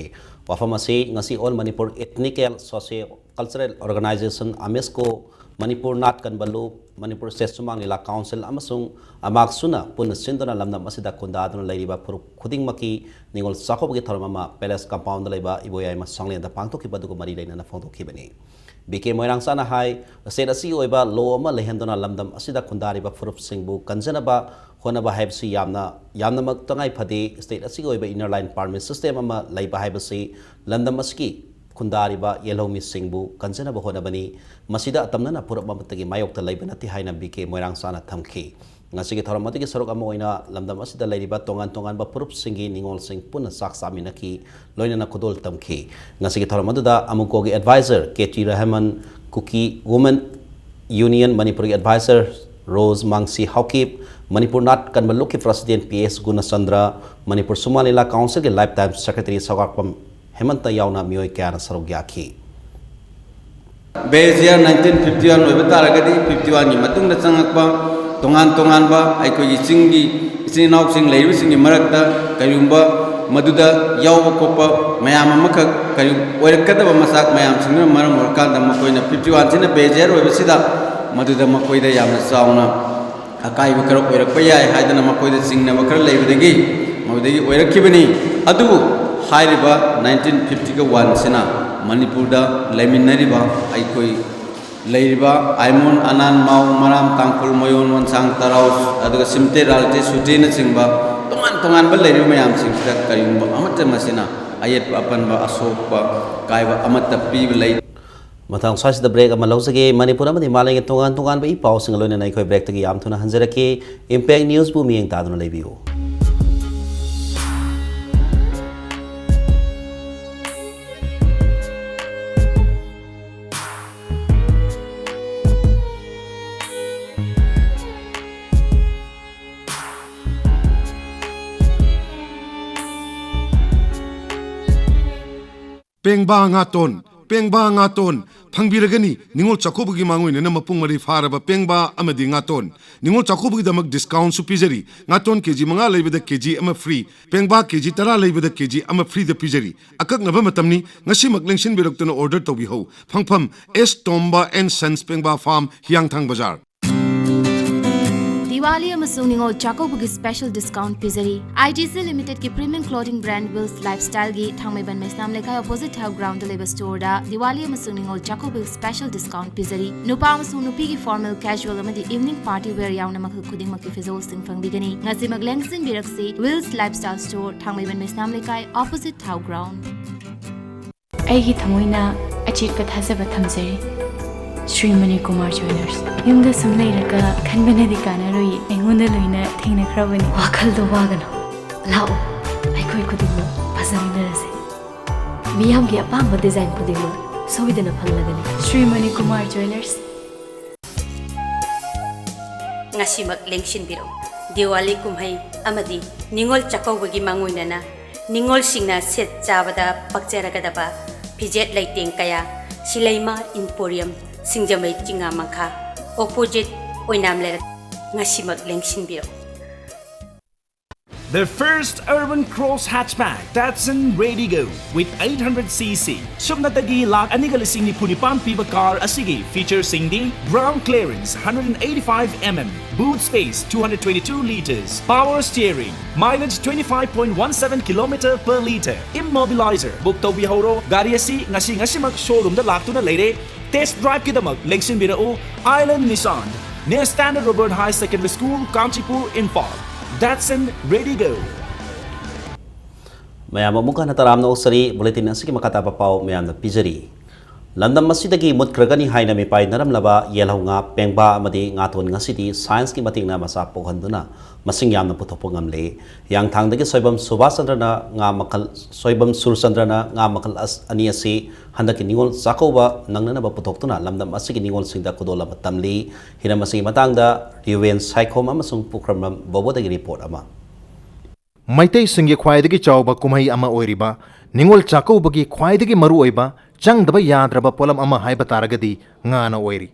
ꯋꯥꯐꯝ ꯑꯁꯤ ꯉꯁꯤ All Manipur Ethnical Socio Cultural Organization, ꯑꯃꯦꯁꯀꯣ, Manipur ꯅꯥꯠ ꯀꯟꯕ ꯂꯨꯞ, ꯃꯅꯤꯄꯨꯔ ꯁ꯭ꯇꯦꯠ ꯁꯨꯃꯥꯡ ꯂꯤꯂꯥ ꯀꯥꯎꯟꯁꯤꯜ ꯑꯃꯁꯨꯡ ꯑꯃꯥꯛꯁꯨꯅ ꯄꯨꯟꯅ ꯁꯤꯟꯗꯨꯅ ꯂꯝꯗꯝ ꯑꯁꯤꯗ ꯈꯨꯟꯗꯥꯗꯨꯅ ꯂꯩꯔꯤꯕ ꯐꯨꯔꯨꯞ ꯈꯨꯗꯤꯡꯃꯛꯀꯤ ꯅꯤꯉꯣꯜ ꯆꯥꯛꯀꯧꯕꯒꯤ ꯊꯧꯔꯝ ꯑꯃ ꯄꯦꯂꯦꯁ ꯀꯝꯄꯥꯎꯟꯗ ꯂꯩꯕ ꯏꯕꯣꯌꯥꯏꯃ ꯁꯪꯂꯦꯟꯗ ꯄꯥꯡꯊꯣꯛꯈꯤꯕ ꯑꯗꯨꯒ ꯃꯔꯤ ꯂꯩꯅꯅ ꯐꯣꯡꯗꯣꯛꯈꯤꯕꯅꯤ꯫ ꯕꯤ ꯀꯦ ꯃꯣꯏꯔꯥꯡꯆꯥꯅ ꯍꯥꯏ, ꯁ꯭ꯇꯦꯠ ꯑꯁꯤꯒꯤ ꯑꯣꯏꯕ ꯂꯣ ꯑꯃ ꯂꯩꯍꯟꯗꯨꯅ ꯂꯝꯗꯝ ꯑꯁꯤꯗ ꯈꯨꯟꯗꯥꯔꯤꯕ ꯐꯨꯔꯨꯞꯁꯤꯡꯕꯨ ꯀꯟꯖꯅꯕ ꯍꯣꯠꯅꯕ ꯍꯥꯏꯕꯁꯤ ꯌꯥꯝꯅ, ꯌꯥꯝꯅꯃꯛ ꯇꯉꯥꯏ ꯐꯗꯦ꯫ ꯁ꯭ꯇꯦꯠ ꯑꯁꯤꯒꯤ ꯑꯣꯏꯕ inner line permit system ꯑꯃ ꯂꯩꯕ ꯍꯥꯏꯕꯁꯤ ꯂꯝꯗꯝ ꯑꯁꯤꯒꯤ ꯈꯨꯟꯗꯥꯔꯤꯕ ꯌꯦꯜꯍꯧꯃꯤꯁꯤꯡꯕꯨ ꯀꯟꯖꯅꯕ ꯍꯣꯠꯅꯕꯅꯤ꯫ ꯃꯁꯤꯗ ꯑꯇꯝꯅꯅ ꯐꯨꯔꯨꯞ ꯑꯃꯠꯇꯒꯤ ꯃꯥꯌꯣꯛꯇ ꯂꯩꯕ ꯅꯠꯇꯦ ꯍꯥꯏꯅ ꯕꯤ ꯀꯦ ꯃꯣꯏꯔꯥꯡꯆꯥꯅ ꯊꯝꯈꯤ꯫ ꯉꯁꯤꯒꯤ ꯊꯧꯔꯝ ꯑꯗꯨꯒꯤ ꯁꯔꯨꯛ ꯑꯃ ꯑꯣꯏꯅ ꯂꯝꯗꯝ ꯑꯁꯤꯗ ꯂꯩꯔꯤꯕ ꯇꯣꯉꯥꯟ ꯇꯣꯉꯥꯟꯕ ꯐꯨꯔꯨꯞꯁꯤꯡꯒꯤ ꯅꯤꯉꯣꯜꯁꯤꯡ ꯄꯨꯟꯅ ꯆꯥꯛ ꯆꯥꯃꯤꯟꯅꯈꯤ, ꯂꯣꯏꯅꯅ ꯈꯨꯗꯣꯜ ꯇꯝꯈꯤ꯫ ꯉꯁꯤꯒꯤ ꯊꯧꯔꯝ ꯑꯗꯨꯗ ꯑꯃꯨꯀꯣꯒꯤ advisor ꯀꯦ ꯇꯤ ꯔꯍꯃꯟ, ꯀꯨꯀꯤ ꯋꯨꯃꯦꯟ ꯌꯨꯅꯤꯌꯟ ꯃꯅꯤꯄꯨꯔꯒꯤ advisor ꯔꯣꯖ ꯃꯥꯡꯁꯤ ꯍꯥꯎꯀꯤꯞ, ꯃꯅꯤꯄꯨꯔ ꯅꯥꯠ ꯀꯟꯕ ꯂꯨꯞꯀꯤ president ꯄꯤ ꯑꯦꯁ ꯒꯨꯅꯆꯟꯗ꯭ꯔ, ꯃꯅꯤꯄꯨꯔ ꯁꯨꯃꯥꯡ ꯂꯤꯂꯥ ꯀꯥꯎꯟꯁꯤꯜꯒꯤ lifetime secretary ꯁꯧꯒ꯭ꯔꯥꯛꯄꯝ ꯍꯦꯃꯟꯇ ꯌꯥꯎꯅ ꯃꯤꯑꯣꯏ ꯀꯌꯥꯅ ꯁꯔꯨꯛ ꯌꯥꯈꯤ꯫ Base year nineteen fifty one ꯑꯣꯏꯕ ꯇꯥꯔꯒꯗꯤ, fifty one ꯒꯤ ꯃꯇꯨꯡꯗ ꯆꯪꯉꯛꯄ ꯇꯣꯉꯥꯟ ꯇꯣꯉꯥꯟꯕ ꯑꯩꯈꯣꯏꯒꯤ ꯆꯤꯡꯒꯤ ꯏꯆꯤꯟ ꯏꯅꯥꯎꯁꯤꯡ ꯂꯩꯔꯤꯕꯁꯤꯡꯒꯤ ꯃꯔꯛꯇ ꯀꯔꯤꯒꯨꯝꯕ ꯃꯗꯨꯗ ꯌꯥꯎꯕ ꯈꯣꯠꯄ ꯃꯌꯥꯝ ꯑꯃꯈꯛ ꯀꯔꯤ ꯑꯣꯏꯔꯛꯀꯗꯕ ꯃꯆꯥꯛ ꯃꯌꯥꯝꯁꯤꯡꯗꯨꯅ ꯃꯔꯝ ꯑꯣꯏꯔꯀꯥꯟꯗ, ꯃꯈꯣꯏꯅ fifty one ꯁꯤꯅ base year ꯑꯣꯏꯕꯁꯤꯗ, ꯃꯗꯨꯗ ꯃꯈꯣꯏꯗ ꯌꯥꯝꯅ ꯆꯥꯎꯅ ꯑꯀꯥꯏꯕ ꯈꯔ ꯑꯣꯏꯔꯛꯄ ꯌꯥꯏ ꯍꯥꯏꯗꯅ ꯃꯈꯣꯏꯗ ꯆꯤꯡꯅꯕ ꯈꯔ ꯂꯩꯕꯗꯒꯤ ꯃꯗꯨꯗꯒꯤ ꯑꯣꯏꯔꯛꯈꯤꯕꯅꯤ꯫ ꯑꯗꯨꯕꯨ ꯍꯥꯏꯔꯤꯕ nineteen fifty one ꯁꯤꯅ ꯃꯅꯤꯄꯨꯔꯗ ꯂꯩꯃꯤꯟꯅꯔꯤꯕ ꯑꯩꯈꯣꯏ ꯂꯩꯔꯤꯕ ꯑꯥꯏꯃꯣꯟ, ꯑꯅꯥꯟ, ꯃꯥꯎ, ꯃꯔꯥꯝ, ꯇꯥꯡꯈꯨꯜ, ꯃꯣꯌꯣꯟ, ꯃꯣꯟꯁꯥꯡ, ꯇꯔꯥꯎ, ꯑꯗꯨꯒ ꯁꯤꯝꯇꯦ, ꯔꯥꯜꯇꯦ, ꯁꯨꯇꯦꯅꯆꯤꯡꯕ ꯇꯣꯉꯥꯟ ꯇꯣꯉꯥꯟꯕ ꯂꯩꯔꯤꯕ ꯃꯌꯥꯝꯁꯤꯡꯁꯤꯗ ꯀꯔꯤꯒꯨꯝꯕ ꯑꯃꯠꯇ ꯃꯁꯤꯅ ꯑꯌꯦꯠꯄ ꯑꯄꯟꯕ, ꯑꯁꯣꯛꯄ, ꯑꯀꯥꯏꯕ ꯑꯃꯠꯇ ꯄꯤꯕ ꯂꯩ꯫ ꯃꯊꯪ ꯁ꯭ꯋꯥꯏꯁꯤꯗ break ꯑꯃ ꯂꯧꯖꯒꯦ꯫ ꯃꯅꯤꯄꯨꯔ ꯑꯃꯗꯤ ꯃꯥꯂꯦꯝꯒꯤ ꯇꯣꯉꯥꯟ ꯇꯣꯉꯥꯟꯕ ꯏ ꯄꯥꯎꯁꯤꯡꯒ ꯂꯣꯏꯅꯅ ꯑꯩꯈꯣꯏ break ꯇꯒꯤ ꯌꯥꯝ ꯊꯨꯅ ꯍꯟꯖꯔꯛꯀꯦ꯫ Impact News ꯄꯨ ꯃꯤꯠꯌꯦꯡ ꯇꯥꯗꯨꯅ ꯂꯩꯕꯤꯌꯨ꯫ ꯄꯦꯡꯕꯥ ꯉꯥꯇꯣꯟ, ꯄꯦꯡꯕꯥ ꯉꯥꯇꯣꯟ, ꯐꯪꯕꯤꯔꯒꯅꯤ꯫ ꯅꯤꯉꯣꯜ ꯆꯥꯛꯀꯧꯕꯒꯤ ꯃꯥꯡꯑꯣꯏꯅꯅ ꯃꯄꯨꯡ ꯃꯔꯩ ꯐꯥꯔꯕ ꯄꯦꯡꯕꯥ ꯑꯃꯗꯤ ꯉꯥꯇꯣꯟ꯫ ꯅꯤꯉꯣꯜ ꯆꯥꯛꯀꯧꯕꯒꯤꯗꯃꯛ ꯗꯤꯁꯀꯥꯎꯟꯁꯨ ꯄꯤꯖꯔꯤ꯫ ꯉꯥꯇꯣꯟ ꯀꯦ ꯖꯤ ꯃꯉꯥ ꯂꯩꯕꯗ ꯀꯦ ꯖꯤ ꯑꯃ ꯐ꯭ꯔꯤ, ꯄꯦꯡꯕꯥ ꯀꯦ ꯖꯤ ꯇꯔꯥ ꯂꯩꯕꯗ ꯀꯦ ꯖꯤ ꯑꯃ ꯐ꯭ꯔꯤꯗ ꯄꯤꯖꯔꯤ꯫ ꯑꯀꯛꯅꯕ ꯃꯇꯝꯅꯤ, ꯉꯁꯤꯃꯛ ꯂꯦꯡꯁꯤꯟꯕꯤꯔꯛꯇꯨꯅ ꯑꯣꯔꯗꯔ ꯇꯧꯕꯤꯍꯧ꯫ ꯐꯪꯐꯝ: S Tomba and sons, Pengba farm, Hiyangthang Bazar. Diwali ꯑꯃꯁꯨꯡ ꯅꯤꯉꯣꯜ ꯆꯥꯛꯀꯧꯕꯒꯤ ꯁ꯭ꯄꯦꯁꯦꯜ ꯗꯤꯁꯀꯥꯎꯟꯠ ꯄꯤꯖꯔꯤ꯫ ꯑꯥꯏ ꯇꯤ ꯁꯤ ꯂꯤꯃꯤꯇꯦꯗꯀꯤ ꯄ꯭ꯔꯤꯃꯤꯌꯝ ꯀ꯭ꯂꯣꯊꯤꯡ ꯕ꯭ꯔꯥꯟꯗ ꯋꯤꯜꯁ ꯂꯥꯏꯐꯁ꯭ꯇꯥꯏꯜꯒꯤ ꯊꯥꯡꯃꯩꯕꯟ ꯃꯩꯁꯅꯥꯝ ꯂꯩꯀꯥꯏ ꯑꯣꯄꯣꯖꯤꯠ ꯊꯥꯎ ꯒ꯭ꯔꯥꯎꯟꯗ ꯂꯩꯕ ꯁ꯭ꯇꯣꯔꯗ ꯗꯤꯋꯥꯂꯤ ꯑꯃꯁꯨꯡ ꯅꯤꯉꯣꯜ ꯆꯥꯛꯀꯧꯕꯒꯤ ꯁ꯭ꯄꯦꯁꯦꯜ ꯗꯤꯁꯀꯥꯎꯟꯠ ꯄꯤꯖꯔꯤ꯫ ꯅꯨꯄꯥ ꯑꯃꯁꯨꯡ ꯅꯨꯄꯤꯒꯤ ꯐꯣꯔꯃꯦꯜ, ꯀꯦꯖꯨꯑꯦꯜ ꯑꯃꯗꯤ ꯏꯚꯤꯅꯤꯡ ꯄꯥꯔꯇꯤ ꯋꯦꯌꯔ ꯌꯥꯎꯅ ꯃꯈꯜ ꯈꯨꯗꯤꯡꯃꯛꯀꯤ ꯐꯤꯖꯣꯜꯁꯤꯡ ꯐꯪꯕꯤꯒꯅꯤ꯫ ꯉꯁꯤꯃꯛ ꯂꯦꯡꯁꯤꯟꯕꯤꯔꯛꯁꯤ, ꯋꯤꯜꯁ ꯂꯥꯏꯐꯁ꯭ꯇꯥꯏꯜ ꯁ꯭ꯇꯣꯔ, ꯊꯥꯡꯃꯩꯕꯟ ꯃꯩꯁꯅꯥꯝ ꯂꯩꯀꯥꯏ ꯑꯣꯄꯣꯖꯤꯠ ꯊꯥꯎ ꯒ꯭ꯔꯥꯎꯟ꯫ ꯑꯩꯒꯤ ꯊꯃꯣꯏꯅ ꯑꯆꯦꯠꯄ ꯊꯥꯖꯕ ꯊꯝꯖꯔꯤ꯫ ꯁ꯭ꯔꯤ ꯃꯅꯤꯀꯨꯃꯥꯔ ꯖ꯭ꯋꯦꯂꯔꯁ꯫ ꯌꯨꯝꯗ ꯁꯨꯝ ꯂꯩꯔꯒ ꯈꯟꯕꯅꯗꯤ ꯀꯥꯟꯅꯔꯣꯏꯌꯦ꯫ ꯑꯩꯉꯣꯟꯗ ꯂꯣꯏꯅ ꯊꯦꯡꯅꯈ꯭ꯔꯕꯅꯤ꯫ ꯋꯥꯈꯜꯗꯣ ꯋꯥꯒꯅꯨ꯫ ꯂꯥꯛꯑꯣ, ꯑꯩꯈꯣꯏ ꯈꯨꯗꯤꯡꯃꯛ ꯐꯖꯃꯤꯟꯅꯔꯁꯦ꯫ ꯃꯤꯌꯥꯝꯒꯤ ꯑꯄꯥꯝꯕ ꯗꯤꯖꯥꯏꯟ ꯈꯨꯗꯤꯡꯃꯛ ꯁꯣꯏꯗꯅ ꯐꯪꯂꯒꯅꯤ꯫ ꯁ꯭ꯔꯤ ꯃꯅꯤꯀꯨꯃꯥꯔ ꯖ꯭ꯋꯦꯂꯔꯁ꯫ ꯉꯁꯤꯃꯛ ꯂꯦꯡꯁꯤꯟꯕꯤꯔꯛꯎ꯫ ꯗꯤꯋꯥꯂꯤ ꯀꯨꯝꯍꯩ ꯑꯃꯗꯤ ꯅꯤꯉꯣꯜ ꯆꯥꯛꯀꯧꯕꯒꯤ ꯃꯥꯡꯑꯣꯏꯅꯅ ꯅꯤꯉꯣꯜꯁꯤꯡꯅ ꯁꯦꯠ ꯆꯥꯕꯗ ꯄꯛꯆꯔꯒꯗꯕ ꯐꯤꯖꯦꯠ ꯂꯩꯇꯦꯡ ꯀꯌꯥ ꯁꯤꯂꯩꯃ ꯏꯝꯄꯣꯔꯤꯌꯝ, ꯁꯤꯡꯖꯃꯩ ꯆꯤꯉꯥ ꯃꯈꯥ, ꯑꯣꯄꯣꯖꯤꯠ ꯑꯣꯏꯅꯥꯝ ꯂꯩꯔꯛ꯫ ꯉꯁꯤꯃꯛ ꯂꯦꯡꯁꯤꯟꯕꯤꯔꯛꯎ꯫ The first urban cross hatchback, Datsun Redigo, with eight hundred C C. ꯁꯨꯞꯅꯇꯒꯤ ꯂꯥꯈ ꯑꯅꯤꯒ ꯂꯤꯁꯤꯡ ꯅꯤꯐꯨ ꯅꯤꯄꯥꯟ ꯄꯤꯕ ꯀꯥꯔ ꯑꯁꯤꯒꯤ ꯐꯤꯆꯔꯁꯤꯡꯗꯤ: ground clearance hundred and eighty-five mm, boot space two hundred twenty-two liters, power steering, mileage twenty-five point one seven kilometer per liter, immobilizer꯫ Book ꯇꯧꯕꯤꯍꯧꯔꯣ꯫ ꯒꯥꯔꯤ ꯑꯁꯤ ꯉꯁꯤ ꯉꯁꯤꯃꯛ ꯁꯣꯔꯨꯝꯗ ꯂꯥꯛꯇꯨꯅ ꯂꯩꯔꯦ꯫ ꯇꯦꯁ ꯗ꯭ꯔꯥꯏꯚꯀꯤꯗꯃꯛ ꯂꯦꯡꯁꯤꯟꯕꯤꯔꯛꯎ, Island Nissan, near Standard Robert High Secondary School, Kanchipur, Imphal꯫ Datsun Redigo꯫ ꯃꯌꯥꯝ ꯑꯃꯨꯛ ꯍꯟꯅ ꯇꯔꯥꯝꯅ ꯑꯣꯛꯆꯔꯤ꯫ ꯕꯨꯂꯦꯇꯤꯟ ꯑꯁꯤꯒꯤ ꯃꯈꯥ ꯇꯥꯕ ꯄꯥꯎ ꯃꯌꯥꯝꯗ ꯄꯤꯖꯔꯤ꯫ ꯂꯝꯗꯝ ꯑꯁꯤꯗꯒꯤ ꯃꯨꯠꯈ꯭ꯔꯒꯅꯤ ꯍꯥꯏꯅ ꯃꯤꯄꯥꯏꯅꯔꯝꯂꯕ ꯌꯦꯜꯍꯧ ꯉꯥ, ꯄꯦꯡꯕꯥ ꯑꯃꯗꯤ ꯉꯥꯇꯣꯟ ꯉꯁꯤꯗꯤ ꯁꯥꯏꯟꯁꯀꯤ ꯃꯇꯦꯡꯅ ꯃꯆꯥ ꯄꯣꯛꯍꯟꯗꯨꯅ ꯃꯁꯤꯡ ꯌꯥꯝꯅ ꯄꯨꯊꯣꯛꯄ ꯉꯝꯂꯦ꯫ ꯍꯤꯌꯥꯡꯊꯥꯡꯗꯒꯤ ꯁꯣꯏꯕꯝ ꯁꯨꯕꯥꯁ ꯆꯟꯗ꯭ꯔꯅ ꯉꯥ ꯃꯈꯜ, ꯁꯣꯏꯕꯝ ꯁꯨꯔꯆꯟꯗ꯭ꯔꯅ ꯉꯥ ꯃꯈꯜ ꯑꯁ-, ꯑꯅꯤ ꯑꯁꯤ ꯍꯟꯗꯛꯀꯤ ꯅꯤꯉꯣꯜ ꯆꯥꯛꯀꯧꯕ ꯅꯪꯅꯅꯕ ꯄꯨꯊꯣꯛꯇꯨꯅ ꯂꯝꯗꯝ ꯑꯁꯤꯒꯤ ꯅꯤꯉꯣꯜꯁꯤꯡꯗ ꯈꯨꯗꯣꯜ ꯑꯃ ꯇꯝꯂꯤ꯫ ꯍꯤꯔꯝ ꯑꯁꯤꯒꯤ ꯃꯇꯥꯡꯗ ꯔꯤꯋꯦꯟ ꯁꯥꯏꯈꯣꯝ ꯑꯃꯁꯨꯡ ꯄꯨꯈ꯭ꯔꯝꯕꯝ ꯕꯣꯕꯣꯗꯒꯤ ꯔꯤꯄꯣꯔꯠ ꯑꯃ꯫ ꯃꯩꯇꯩꯁꯤꯡꯒꯤ ꯈ꯭ꯋꯥꯏꯗꯒꯤ ꯆꯥꯎꯕ ꯀꯨꯝꯍꯩ ꯑꯃ ꯑꯣꯏꯔꯤꯕ ꯅꯤꯉꯣꯜ ꯆꯥꯛꯀꯧꯕꯒꯤ ꯈ꯭ꯋꯥꯏꯗꯒꯤ ꯃꯔꯨꯑꯣꯏꯕ ꯆꯪꯗꯕ ꯌꯥꯗ꯭ꯔꯕ ꯄꯣꯠꯂꯝ ꯑꯃ ꯍꯥꯏꯕ ꯇꯥꯔꯒꯗꯤ ꯉꯥꯅ ꯑꯣꯏꯔꯤ꯫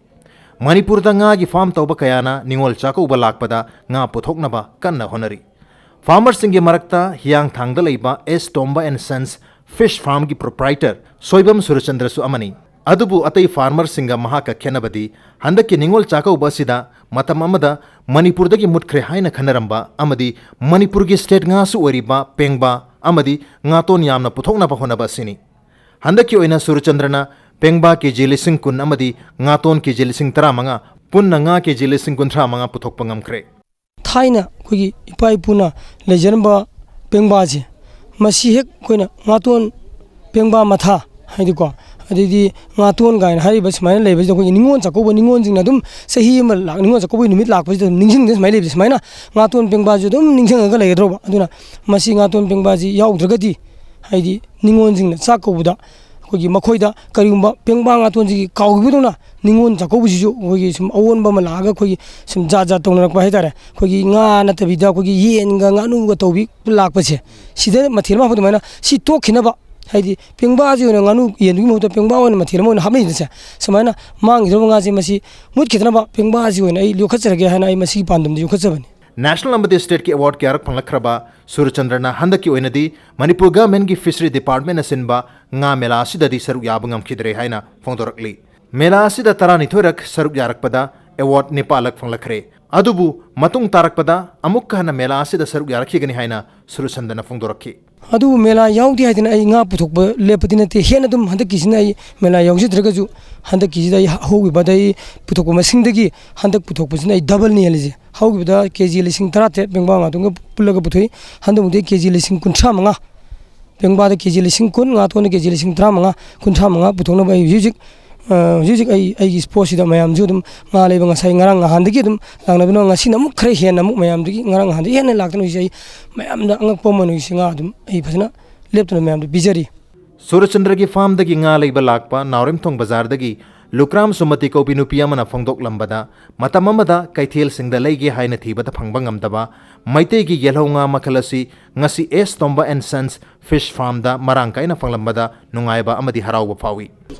ꯃꯅꯤꯄꯨꯔꯗ ꯉꯥꯒꯤ ꯐꯥꯔꯝ ꯇꯧꯕ ꯀꯌꯥꯅ ꯅꯤꯉꯣꯜ ꯆꯥꯛꯀꯧꯕ ꯂꯥꯛꯄꯗ ꯉꯥ ꯄꯨꯊꯣꯛꯅꯕ ꯀꯟꯅ ꯍꯣꯠꯅꯔꯤ꯫ ꯐꯥꯔꯃꯔꯁꯤꯡꯒꯤ ꯃꯔꯛꯇ ꯍꯤꯌꯥꯡꯊꯥꯡꯗ ꯂꯩꯕ ꯑꯦꯁ Tomba and sense fees ꯐꯥꯔꯝꯒꯤ ꯄ꯭ꯔꯣꯄ꯭ꯔꯥꯏꯇꯔ Soibam ꯁꯨꯔꯆꯟꯗ꯭ꯔꯁꯨ ꯑꯃꯅꯤ꯫ ꯑꯗꯨꯕꯨ ꯑꯇꯩ ꯐꯥꯔꯃꯔꯁꯤꯡꯒ ꯃꯍꯥꯛꯀ ꯈꯦꯠꯅꯕꯗꯤ ꯍꯟꯗꯛꯀꯤ ꯅꯤꯉꯣꯜ ꯆꯥꯛꯀꯧꯕ ꯑꯁꯤꯗ ꯃꯇꯝ ꯑꯃꯗ ꯃꯅꯤꯄꯨꯔꯗꯒꯤ ꯃꯨꯠꯈ꯭ꯔꯦ ꯍꯥꯏꯅ ꯈꯟꯅꯔꯝꯕ ꯑꯃꯗꯤ ꯃꯅꯤꯄꯨꯔꯒꯤ ꯁ꯭ꯇꯦꯠ ꯉꯥꯁꯨ ꯑꯣꯏꯔꯤꯕ ꯄꯦꯡꯕꯥ ꯑꯃꯗꯤ ꯉꯥꯇꯣꯟ ꯌꯥꯝꯅ ꯄꯨꯊꯣꯛꯅꯕ ꯍꯣꯠꯅꯕ ꯑꯁꯤꯅꯤ꯫ ꯍꯟꯗꯛꯀꯤ ꯑꯣꯏꯅ ꯁꯨꯔꯆꯟꯗ꯭ꯔꯅ ꯄꯦꯡꯕꯥ ꯀꯦ ꯖꯤ ꯂꯤꯁꯤꯡ ꯀꯨꯟ ꯑꯃꯗꯤ ꯉꯥꯇꯣꯟ ꯀꯦ ꯖꯤ ꯂꯤꯁꯤꯡ ꯇꯔꯥꯃꯉꯥ, ꯄꯨꯟꯅ ꯉꯥ ꯀꯦ ꯖꯤ ꯂꯤꯁꯤꯡ ꯀꯨꯟꯊ꯭ꯔꯥ ꯃꯉꯥ ꯄꯨꯊꯣꯛꯄ ꯉꯝꯈ꯭ꯔꯦ꯫ ꯊꯥꯏꯅ ꯑꯩꯈꯣꯏꯒꯤ ꯏꯄꯥ ꯏꯄꯨꯅ ꯂꯩꯖꯔꯝꯕ ꯄꯦꯡꯕꯥꯁꯦ, ꯃꯁꯤ ꯍꯦꯛ ꯑꯩꯈꯣꯏꯅ ꯉꯥꯇꯣꯟ ꯄꯦꯡꯕꯥ ꯃꯊꯥ ꯍꯥꯏꯗꯤꯀꯣ, ꯑꯗꯩꯗꯤ ꯉꯥꯇꯣꯟ ꯀꯥꯏꯅ ꯍꯥꯏꯔꯤꯕ ꯁꯨꯃꯥꯏꯅ ꯂꯩꯕꯁꯤꯗ ꯑꯩꯈꯣꯏꯒꯤ ꯅꯤꯉꯣꯜ ꯆꯥꯛꯀꯧꯕ, ꯅꯤꯉꯣꯜꯁꯤꯡꯅ ꯑꯗꯨꯝ ꯆꯍꯤ ꯑꯃ ꯂꯥꯛ-, ꯅꯤꯉꯣꯜ ꯆꯥꯛꯀꯧꯕꯒꯤ ꯅꯨꯃꯤꯠ ꯂꯥꯛꯄꯁꯤꯗ ꯑꯗꯨꯝ ꯅꯤꯡꯁꯤꯡꯗꯅ ꯁꯨꯃꯥꯏꯅ ꯂꯩꯕꯁꯦ, ꯁꯨꯃꯥꯏꯅ ꯉꯥꯇꯣꯟ ꯄꯦꯡꯕꯥꯁꯦ ꯑꯗꯨꯝ ꯅꯤꯡꯁꯤꯡꯉꯒ ꯂꯩꯒꯗ꯭ꯔꯣꯕ꯫ ꯑꯗꯨꯅ ꯃꯁꯤ ꯉꯥꯇꯣꯟ ꯄꯦꯡꯕꯥꯁꯤ ꯌꯥꯎꯗ꯭ꯔꯒꯗꯤ, ꯍꯥꯏꯗꯤ ꯅꯤꯉꯣꯜꯁꯤꯡꯅ ꯆꯥꯛ ꯀꯧꯕꯗ ꯑꯩꯈꯣꯏꯒꯤ ꯃꯈꯣꯏꯗ ꯀꯔꯤꯒꯨꯝꯕ ꯄꯦꯡꯕꯥ ꯉꯥꯇꯣꯟꯁꯤꯒꯤ ꯀꯥꯎꯈꯤꯕꯗꯧꯅ ꯅꯤꯉꯣꯜ ꯆꯥꯛꯀꯧꯕꯁꯤꯁꯨ ꯑꯩꯈꯣꯏꯒꯤ ꯁꯨꯝ ꯑꯑꯣꯟꯕ ꯑꯃ ꯂꯥꯛꯑꯒ ꯑꯩꯈꯣꯏꯒꯤ ꯁꯨꯝ ꯖꯥꯠ ꯖꯥꯠ ꯇꯧꯅꯔꯛꯄ ꯍꯥꯏꯇꯥꯔꯦ꯫ ꯑꯩꯈꯣꯏꯒꯤ ꯉꯥ ꯅꯠꯇꯕꯤꯗ ꯑꯩꯈꯣꯏꯒꯤ ꯌꯦꯟꯒ ꯉꯥꯅꯨꯒ ꯇꯧꯕꯤ ꯂꯥꯛꯄꯁꯦ, ꯁꯤꯗ ꯃꯊꯦꯜ ꯑꯃ ꯍꯥꯞꯄ ꯑꯗꯨꯃꯥꯏꯅ ꯁꯤ ꯇꯣꯛꯈꯤꯅꯕ, ꯍꯥꯏꯗꯤ ꯄꯦꯡꯕꯥꯁꯤ ꯑꯣꯏꯅ ꯉꯥꯅꯨ ꯌꯦꯟꯗꯨꯒꯤ ꯃꯍꯨꯠꯇ ꯄꯦꯡꯕꯥ ꯑꯣꯏꯅ ꯃꯊꯦꯜ ꯑꯃ ꯑꯣꯏꯅ ꯍꯥꯞꯅꯩꯗꯅꯁꯦ, ꯁꯨꯃꯥꯏꯅ ꯃꯥꯡꯈꯤꯗꯧꯔꯕ ꯉꯥꯁꯦ ꯃꯁꯤ ꯃꯨꯠꯈꯤꯗꯅꯕ ꯄꯦꯡꯕꯥꯁꯤ ꯑꯣꯏꯅ ꯑꯩ ꯌꯣꯛꯈꯠꯆꯔꯒꯦ ꯍꯥꯏꯅ ꯑꯩ ꯃꯁꯤꯒꯤ ꯄꯥꯟꯗꯝꯗ ꯌꯣꯛꯈꯠꯆꯕꯅꯤ꯫ ꯅꯦꯁꯅꯦꯜ ꯑꯃꯗꯤ ꯁ꯭ꯇꯦꯠꯀꯤ ꯑꯦꯋꯥꯔꯗ ꯀꯌꯥꯔꯛ ꯐꯪꯂꯛꯈ꯭ꯔꯕ ꯁꯨꯔꯆꯟꯗ꯭ꯔꯅ ꯍꯟꯗꯛꯀꯤ ꯑꯣꯏꯅꯗꯤ ꯃꯅꯤꯄꯨꯔ ꯒꯚꯔꯟꯃꯦꯟꯠꯀꯤ ꯐꯤꯁꯔꯤ ꯗꯤꯄꯥꯔꯠꯃꯦꯟꯠꯅ ꯁꯤꯟꯕ ꯉꯥ ꯃꯦꯂꯥ ꯑꯁꯤꯗꯗꯤ ꯁꯔꯨꯛ ꯌꯥꯕ ꯉꯝꯈꯤꯗ꯭ꯔꯦ ꯍꯥꯏꯅ ꯐꯣꯡꯗꯣꯔꯛꯂꯤ꯫ ꯃꯦꯂꯥ ꯑꯁꯤꯗ ꯇꯔꯥꯅꯤꯊꯣꯏꯔꯛ ꯁꯔꯨꯛ ꯌꯥꯔꯛꯄꯗ ꯑꯦꯋꯥꯔꯗ ꯅꯤꯄꯥꯜꯂꯛ ꯐꯪꯂꯛꯈ꯭ꯔꯦ꯫ ꯑꯗꯨꯕꯨ ꯃꯇꯨꯡ ꯇꯥꯔꯛꯄꯗ ꯑꯃꯨꯛꯀ ꯍꯟꯅ ꯃꯦꯂꯥ ꯑꯁꯤꯗ ꯁꯔꯨꯛ ꯌꯥꯔꯛꯈꯤꯒꯅꯤ ꯍꯥꯏꯅ ꯁꯨꯔꯆꯟꯗ꯭ꯔꯅ ꯐꯣꯡꯗꯣꯔꯛꯈꯤ꯫ ꯑꯗꯨꯕꯨ ꯃꯦꯂꯥ ꯌꯥꯎꯗꯦ ꯍꯥꯏꯗꯅ ꯑꯩ ꯉꯥ ꯄꯨꯊꯣꯛꯄ ꯂꯦꯞꯄꯗꯤ ꯅꯠꯇꯦ꯫ ꯍꯦꯟꯅ ꯑꯗꯨꯝ ꯍꯟꯗꯛꯀꯤꯁꯤꯅ ꯑꯩ ꯃꯦꯂꯥ ꯌꯥꯎꯖꯗ꯭ꯔꯒꯁꯨ ꯍꯟꯗꯛꯀꯤꯁꯤꯗ ꯑꯩ ꯍꯧꯈꯤꯕꯗ ꯑꯩ ꯄꯨꯊꯣꯛꯄ ꯃꯁꯤꯡꯗꯒꯤ ꯍꯟꯗꯛ ꯄꯨꯊꯣꯛꯄꯁꯤꯅ ꯑꯩ ꯗꯕꯜꯅꯤ ꯍꯦꯜꯂꯤꯁꯦ꯫ ꯍꯧꯈꯤꯕꯗ ꯀꯦ ꯖꯤ ꯂꯤꯁꯤꯡ ꯇꯔꯥꯇꯔꯦꯠ ꯄꯦꯡꯕꯥ ꯉꯥꯇꯣꯟꯒ ꯄꯨꯜꯂꯒ ꯄꯨꯊꯣꯛꯏ꯫ ꯍꯟꯗꯛꯃꯨꯛꯇꯤ ꯀꯦ ꯖꯤ ꯂꯤꯁꯤꯡ ꯀꯨꯟꯊ꯭ꯔꯥ ꯃꯉꯥ, ꯄꯦꯡꯕꯥꯗ ꯀꯦ ꯖꯤ ꯂꯤꯁꯤꯡ ꯀꯨꯟ, ꯉꯥꯇꯣꯟꯗ ꯀꯦ ꯖꯤ ꯂꯤꯁꯤꯡ ꯇꯔꯥꯃꯉꯥ, ꯀꯨꯟꯊ꯭ꯔꯥ ꯃꯉꯥ ꯄꯨꯊꯣꯛꯅꯕ ꯑꯩ ꯍꯧꯖꯤꯛ ꯍꯧꯖꯤꯛ, ꯑ, ꯍꯧꯖꯤꯛ ꯍꯧꯖꯤꯛ ꯑꯩ ꯑꯩꯒꯤ ꯏꯁꯄꯣꯔꯠꯁꯤꯗ ꯃꯌꯥꯝꯁꯨ ꯑꯗꯨꯝ ꯉꯥ ꯂꯩꯕ ꯉꯁꯥꯏ ꯉꯔꯥꯡ ꯅꯍꯥꯟꯗꯒꯤ ꯑꯗꯨꯝ ꯂꯥꯛꯅꯕꯅ ꯉꯁꯤꯅ ꯑꯃꯨꯛ ꯈꯔ ꯍꯦꯟꯅ ꯑꯃꯨꯛ ꯃꯌꯥꯝꯗꯒꯤ ꯉꯔꯥꯡ ꯅꯍꯥꯟꯗꯒꯤ ꯍꯦꯟꯅ ꯂꯥꯛꯇꯅ ꯍꯧꯖꯤꯛ ꯑꯩ ꯃꯌꯥꯝꯗ ꯑꯉꯛꯄ ꯑꯃ ꯑꯣꯏꯅ ꯍꯧꯖꯤꯛꯁꯦ ꯉꯥ ꯑꯗꯨꯝ ꯑꯩ ꯐꯖꯅ ꯂꯦꯞꯇꯅ ꯃꯌꯥꯝꯗ ꯄꯤꯖꯔꯤ꯫ ꯁꯨꯔꯆꯟꯗ꯭ꯔꯒꯤ ꯐꯥꯔꯝꯗꯒꯤ ꯉꯥ ꯂꯩꯕ ꯂꯥꯛꯄ ꯅꯥꯎꯔꯦꯝꯊꯣꯡ ꯕꯖꯥꯔꯗꯒꯤ ꯂꯨꯀ꯭ꯔꯥꯝ ꯁꯨꯃꯇꯤ ꯀꯧꯕꯤ ꯅꯨꯄꯤ ꯑꯃꯅ ꯐꯣꯡꯗꯣꯛꯂꯝꯕꯗ, ꯃꯇꯝ ꯑꯃꯗ ꯀꯩꯊꯦꯜꯁꯤꯡꯗ ꯂꯩꯒꯦ ꯍꯥꯏꯅ ꯊꯤꯕꯗ ꯐꯪꯕ ꯉꯝꯗꯕ ꯃꯩꯇꯩꯒꯤ ꯌꯦꯜꯍꯧ ꯉꯥ ꯃꯈꯜ ꯑꯁꯤ ꯉꯁꯤ ꯑꯦꯁ ꯇꯣꯝꯕ ꯑꯦꯟ ꯁꯟꯁ ꯐꯤꯁ ꯐꯥꯔꯝꯗ ꯃꯔꯥꯡ ꯀꯥꯏꯅ ꯐꯪꯂꯝꯕꯗ ꯅꯨꯡꯉꯥꯏꯕ ꯑꯃꯗꯤ ꯍꯔꯥꯎꯕ ꯐꯥꯎꯏ꯫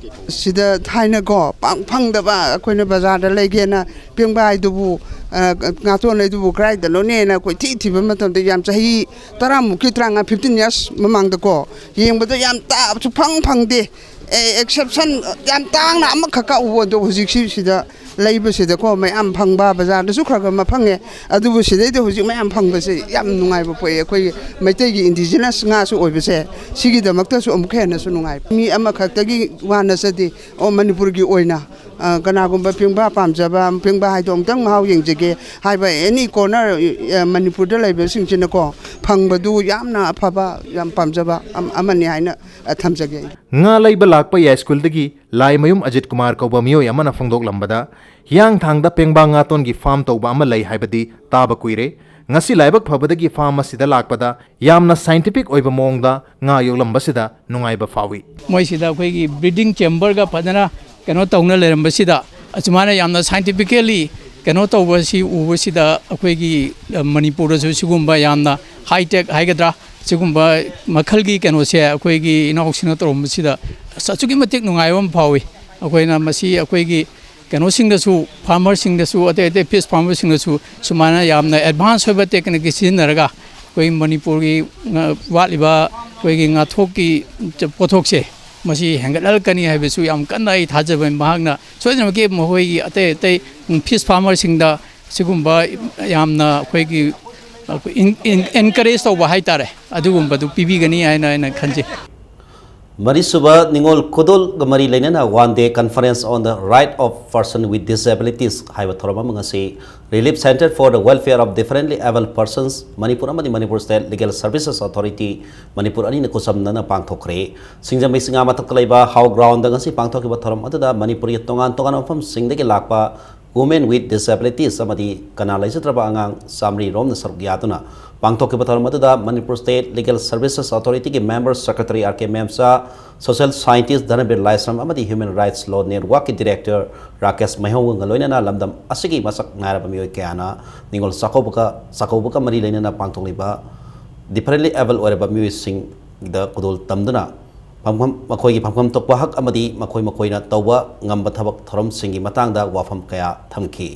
ꯁꯤꯗ ꯊꯥꯏꯅꯀꯣ ꯄꯥꯛ ꯐꯪꯗꯕ, ꯑꯩꯈꯣꯏꯅ ꯕꯖꯥꯔꯗ ꯂꯩꯒꯦꯅ ꯄꯦꯡꯕꯥꯏꯗꯨꯕꯨ, ꯑ, ꯉꯥꯇꯣꯟ ꯂꯩꯗꯨꯕꯨ ꯀꯗꯥꯏꯗꯅꯣꯅꯦꯅ ꯑꯩꯈꯣꯏ ꯊꯤ ꯊꯤꯕ ꯃꯇꯝꯗ ꯌꯥꯝ ꯆꯍꯤ ꯇꯔꯥꯃꯨꯛꯀꯤ, ꯇꯔꯥꯃꯉꯥ, fifteen years ꯃꯃꯥꯡꯗꯀꯣ ꯌꯦꯡꯕꯗ ꯌꯥꯝ ꯇꯥꯕꯁꯨ ꯐꯪ ꯐꯪꯗꯦ꯫ ꯑꯦ, exception ꯌꯥꯝ ꯇꯥꯡꯅ ꯑꯃꯈꯛꯀ ꯎꯕ, ꯑꯗꯣ ꯍꯧꯖꯤꯛꯁꯤ ꯁꯤꯗ ꯂꯩꯕꯁꯤꯗꯀꯣ ꯃꯌꯥꯝ ꯐꯪꯕ, ꯕꯖꯥꯔꯗꯁꯨ ꯈꯔ ꯈꯔ ꯃ ꯐꯪꯉꯦ꯫ ꯑꯗꯨꯕꯨ ꯁꯤꯗꯩꯗ ꯍꯧꯖꯤꯛ ꯃꯌꯥꯝ ꯐꯪꯕꯁꯦ ꯌꯥꯝ ꯅꯨꯡꯉꯥꯏꯕ ꯄꯣꯛꯑꯦ꯫ ꯑꯩꯈꯣꯏꯒꯤ ꯃꯩꯇꯩꯒꯤ indigenous ꯉꯥꯁꯨ ꯑꯣꯏꯕꯁꯦ, ꯁꯤꯒꯤꯗꯃꯛꯇꯁꯨ ꯑꯃꯨꯛꯀ ꯍꯦꯟꯅꯁꯨ ꯅꯨꯡꯉꯥꯏ꯫ ꯃꯤ ꯑꯃꯈꯛꯇꯒꯤ ꯋꯥ ꯅꯠꯆꯗꯦ, ꯑꯣ, ꯃꯅꯤꯄꯨꯔꯒꯤ ꯑꯣꯏꯅ, ꯑ, ꯀꯅꯥꯒꯨꯝꯕ ꯄꯦꯡꯕꯥ ꯄꯥꯝꯖꯕ, ꯄꯦꯡꯕꯥ ꯍꯥꯏꯗꯣ ꯑꯃꯨꯛꯇꯪ ꯃꯍꯥꯎ ꯌꯦꯡꯖꯒꯦ ꯍꯥꯏꯕ any corner, ꯑ, ꯃꯅꯤꯄꯨꯔꯗ ꯂꯩꯕꯁꯤꯡꯁꯤꯅꯀꯣ ꯐꯪꯕꯗꯨ ꯌꯥꯝꯅ ꯑꯐꯕ, ꯌꯥꯝ ꯄꯥꯝꯖꯕ ꯑꯝ-, ꯑꯃꯅꯤ ꯍꯥꯏꯅ, ꯑ, ꯊꯝꯖꯒꯦ꯫ ꯉꯥ ꯂꯩꯕ ꯂꯥꯛꯄ ꯌꯥꯏꯁ꯭ꯀꯨꯜꯗꯒꯤ ꯂꯥꯏꯃꯌꯨꯝ ꯑꯖꯤꯠ ꯀꯨꯃꯥꯔ ꯀꯧꯕ ꯃꯤꯑꯣꯏ ꯑꯃꯅ ꯐꯣꯡꯗꯣꯛꯂꯝꯕꯗ, ꯍꯤꯌꯥꯡꯊꯥꯡꯗ ꯄꯦꯡꯕꯥ ꯉꯥꯇꯣꯟꯒꯤ ꯐꯥꯔꯝ ꯇꯧꯕ ꯑꯃ ꯂꯩ ꯍꯥꯏꯕꯗꯤ ꯇꯥꯕ ꯀꯨꯏꯔꯦ꯫ ꯉꯁꯤ ꯂꯥꯏꯕꯛ ꯐꯕꯗꯒꯤ ꯐꯥꯔꯝ ꯑꯁꯤꯗ ꯂꯥꯛꯄꯗ ꯌꯥꯝꯅ scientific ꯑꯣꯏꯕ ꯃꯑꯣꯡꯗ ꯉꯥ ꯌꯣꯛꯂꯝꯕꯁꯤꯗ ꯅꯨꯡꯉꯥꯏꯕ ꯐꯥꯎꯏ꯫ ꯃꯣꯏꯁꯤꯗ ꯑꯩꯈꯣꯏꯒꯤ breeding chamberꯒ ꯐꯖꯅ ꯀꯩꯅꯣ ꯇꯧꯅ ꯂꯩꯔꯝꯕꯁꯤꯗ, ꯑꯁꯨꯃꯥꯏꯅ ꯌꯥꯝꯅ scientifically ꯀꯩꯅꯣ ꯇꯧꯕꯁꯤ ꯎꯕꯁꯤꯗ, ꯑꯩꯈꯣꯏꯒꯤ, ꯑ, ꯃꯅꯤꯄꯨꯔꯗꯁꯨ ꯁꯤꯒꯨꯝꯕ ꯌꯥꯝꯅ high tech ꯍꯥꯏꯒꯗ꯭ꯔꯥ, ꯁꯤꯒꯨꯝꯕ ꯃꯈꯜꯒꯤ ꯀꯩꯅꯣꯁꯦ ꯑꯩꯈꯣꯏꯒꯤ ꯏꯅꯥꯎꯁꯤꯡꯅ ꯇꯧꯔꯝꯕꯁꯤꯗ ꯑꯁ ꯑꯁꯨꯛꯀꯤ ꯃꯇꯤꯛ ꯅꯨꯡꯉꯥꯏꯕ ꯑꯃ ꯐꯥꯎꯏ꯫ ꯑꯩꯈꯣꯏꯅ ꯃꯁꯤ ꯑꯩꯈꯣꯏꯒꯤ ꯀꯩꯅꯣꯁꯤꯡꯗꯁꯨ, farmerꯁꯤꯡꯗꯁꯨ, ꯑꯇꯩ ꯑꯇꯩ fish farmerꯁꯤꯡꯗꯁꯨ ꯁꯨꯃꯥꯏꯅ ꯌꯥꯝꯅ advance ꯑꯣꯏꯕ technique ꯁꯤꯖꯤꯟꯅꯔꯒ ꯑꯩꯈꯣꯏ ꯃꯅꯤꯄꯨꯔꯒꯤ, ꯑ, ꯋꯥꯠꯂꯤꯕ ꯑꯩꯈꯣꯏꯒꯤ ꯉꯥꯊꯣꯛꯀꯤ ꯄꯣꯠꯊꯣꯛꯁꯦ ꯃꯁꯤ ꯍꯦꯟꯒꯠꯍꯜꯂꯛꯀꯅꯤ ꯍꯥꯏꯕꯁꯨ ꯌꯥꯝ ꯀꯟꯅ ꯑꯩ ꯊꯥꯖꯕ꯫ ꯃꯍꯥꯛꯅ ꯁꯣꯏꯗꯅꯃꯛꯀꯤ ꯃꯈꯣꯏꯒꯤ ꯑꯇꯩ ꯑꯇꯩ fish farmerꯁꯤꯡꯗ ꯁꯤꯒꯨꯝꯕ ꯌꯥꯝꯅ ꯑꯩꯈꯣꯏꯒꯤ, ꯑ, in-, in-, encourage ꯇꯧꯕ ꯍꯥꯏꯇꯥꯔꯦ, ꯑꯗꯨꯒꯨꯝꯕꯗꯨ ꯄꯤꯕꯤꯒꯅꯤ ꯍꯥꯏꯅ ꯑꯩꯅ ꯈꯟꯖꯩ꯫ ꯃꯔꯤꯁꯨꯕ ꯅꯤꯉꯣꯜ ꯈꯨꯗꯣꯜꯒ ꯃꯔꯤ ꯂꯩꯅꯅ One Day Conference on the Right of Person with Disabilities ꯍꯥꯏꯕ ꯊꯧꯔꯝ ꯑꯃ ꯉꯁꯤ Relief Centre for the Welfare of Differently Abled Persons, Manipur ꯑꯃꯗꯤ Manipur State Legal Services Authority, Manipur ꯑꯅꯤꯅ ꯈꯨꯠꯁꯝꯅꯅ ꯄꯥꯡꯊꯣꯛꯈ꯭ꯔꯦ꯫ ꯁꯤꯡꯖꯃꯩ ꯆꯤꯉꯥ ꯃꯊꯛꯇ ꯂꯩꯕ ꯍꯥꯎ ꯒ꯭ꯔꯥꯎꯟꯗ ꯉꯁꯤ ꯄꯥꯡꯊꯣꯛꯈꯤꯕ ꯊꯧꯔꯝ ꯑꯗꯨꯗ ꯃꯅꯤꯄꯨꯔꯒꯤ ꯇꯣꯉꯥꯟ ꯇꯣꯉꯥꯟꯕ ꯃꯐꯝꯁꯤꯡꯗꯒꯤ ꯂꯥꯛꯄ Women with Disabilities ꯑꯃꯗꯤ ꯀꯅꯥ ꯂꯩꯖꯗ꯭ꯔꯕ ꯑꯉꯥꯡ ꯆꯥꯃꯔꯤ ꯔꯣꯝꯅ ꯁꯔꯨꯛ ꯌꯥꯗꯨꯅ ꯄꯥꯡꯊꯣꯛꯈꯤꯕ ꯊꯧꯔꯝ ꯑꯗꯨꯗ Manipur State Legal Services Authority ꯒꯤ member secretary ꯑꯥꯔ ꯀꯦ ꯃꯦꯝꯆꯥ, social scientist ꯙꯅꯕꯤꯔ ꯂꯥꯏꯁ꯭ꯔꯝ ꯑꯃꯗꯤ Human Rights Law Network ꯀꯤ director ꯔꯥꯀꯦꯁ ꯃꯩꯍꯧꯒꯪꯒ ꯂꯣꯏꯅꯅ ꯂꯝꯗꯝ ꯑꯁꯤꯒꯤ ꯃꯁꯛ ꯅꯥꯏꯔꯕ ꯃꯤꯑꯣꯏ ꯀꯌꯥꯅ ꯅꯤꯉꯣꯜ ꯆꯥꯛꯀꯧꯕꯒ, ꯆꯥꯛꯀꯧꯕꯒ ꯃꯔꯤ ꯂꯩꯅꯅ ꯄꯥꯡꯊꯣꯛꯂꯤꯕ differently abled ꯑꯣꯏꯔꯕ ꯃꯤꯑꯣꯏꯁꯤꯡꯗ ꯈꯨꯗꯣꯜ ꯇꯝꯗꯨꯅ ꯐꯝꯐꯝ, ꯃꯈꯣꯏꯒꯤ ꯐꯝꯐꯝ ꯊꯣꯛꯄ ꯍꯛ ꯑꯃꯗꯤ ꯃꯈꯣꯏ ꯃꯈꯣꯏꯅ ꯇꯧꯕ ꯉꯝꯕ ꯊꯕꯛ ꯊꯧꯔꯝꯁꯤꯡꯒꯤ ꯃꯇꯥꯡꯗ ꯋꯥꯐꯝ ꯀꯌꯥ ꯊꯝꯈꯤ꯫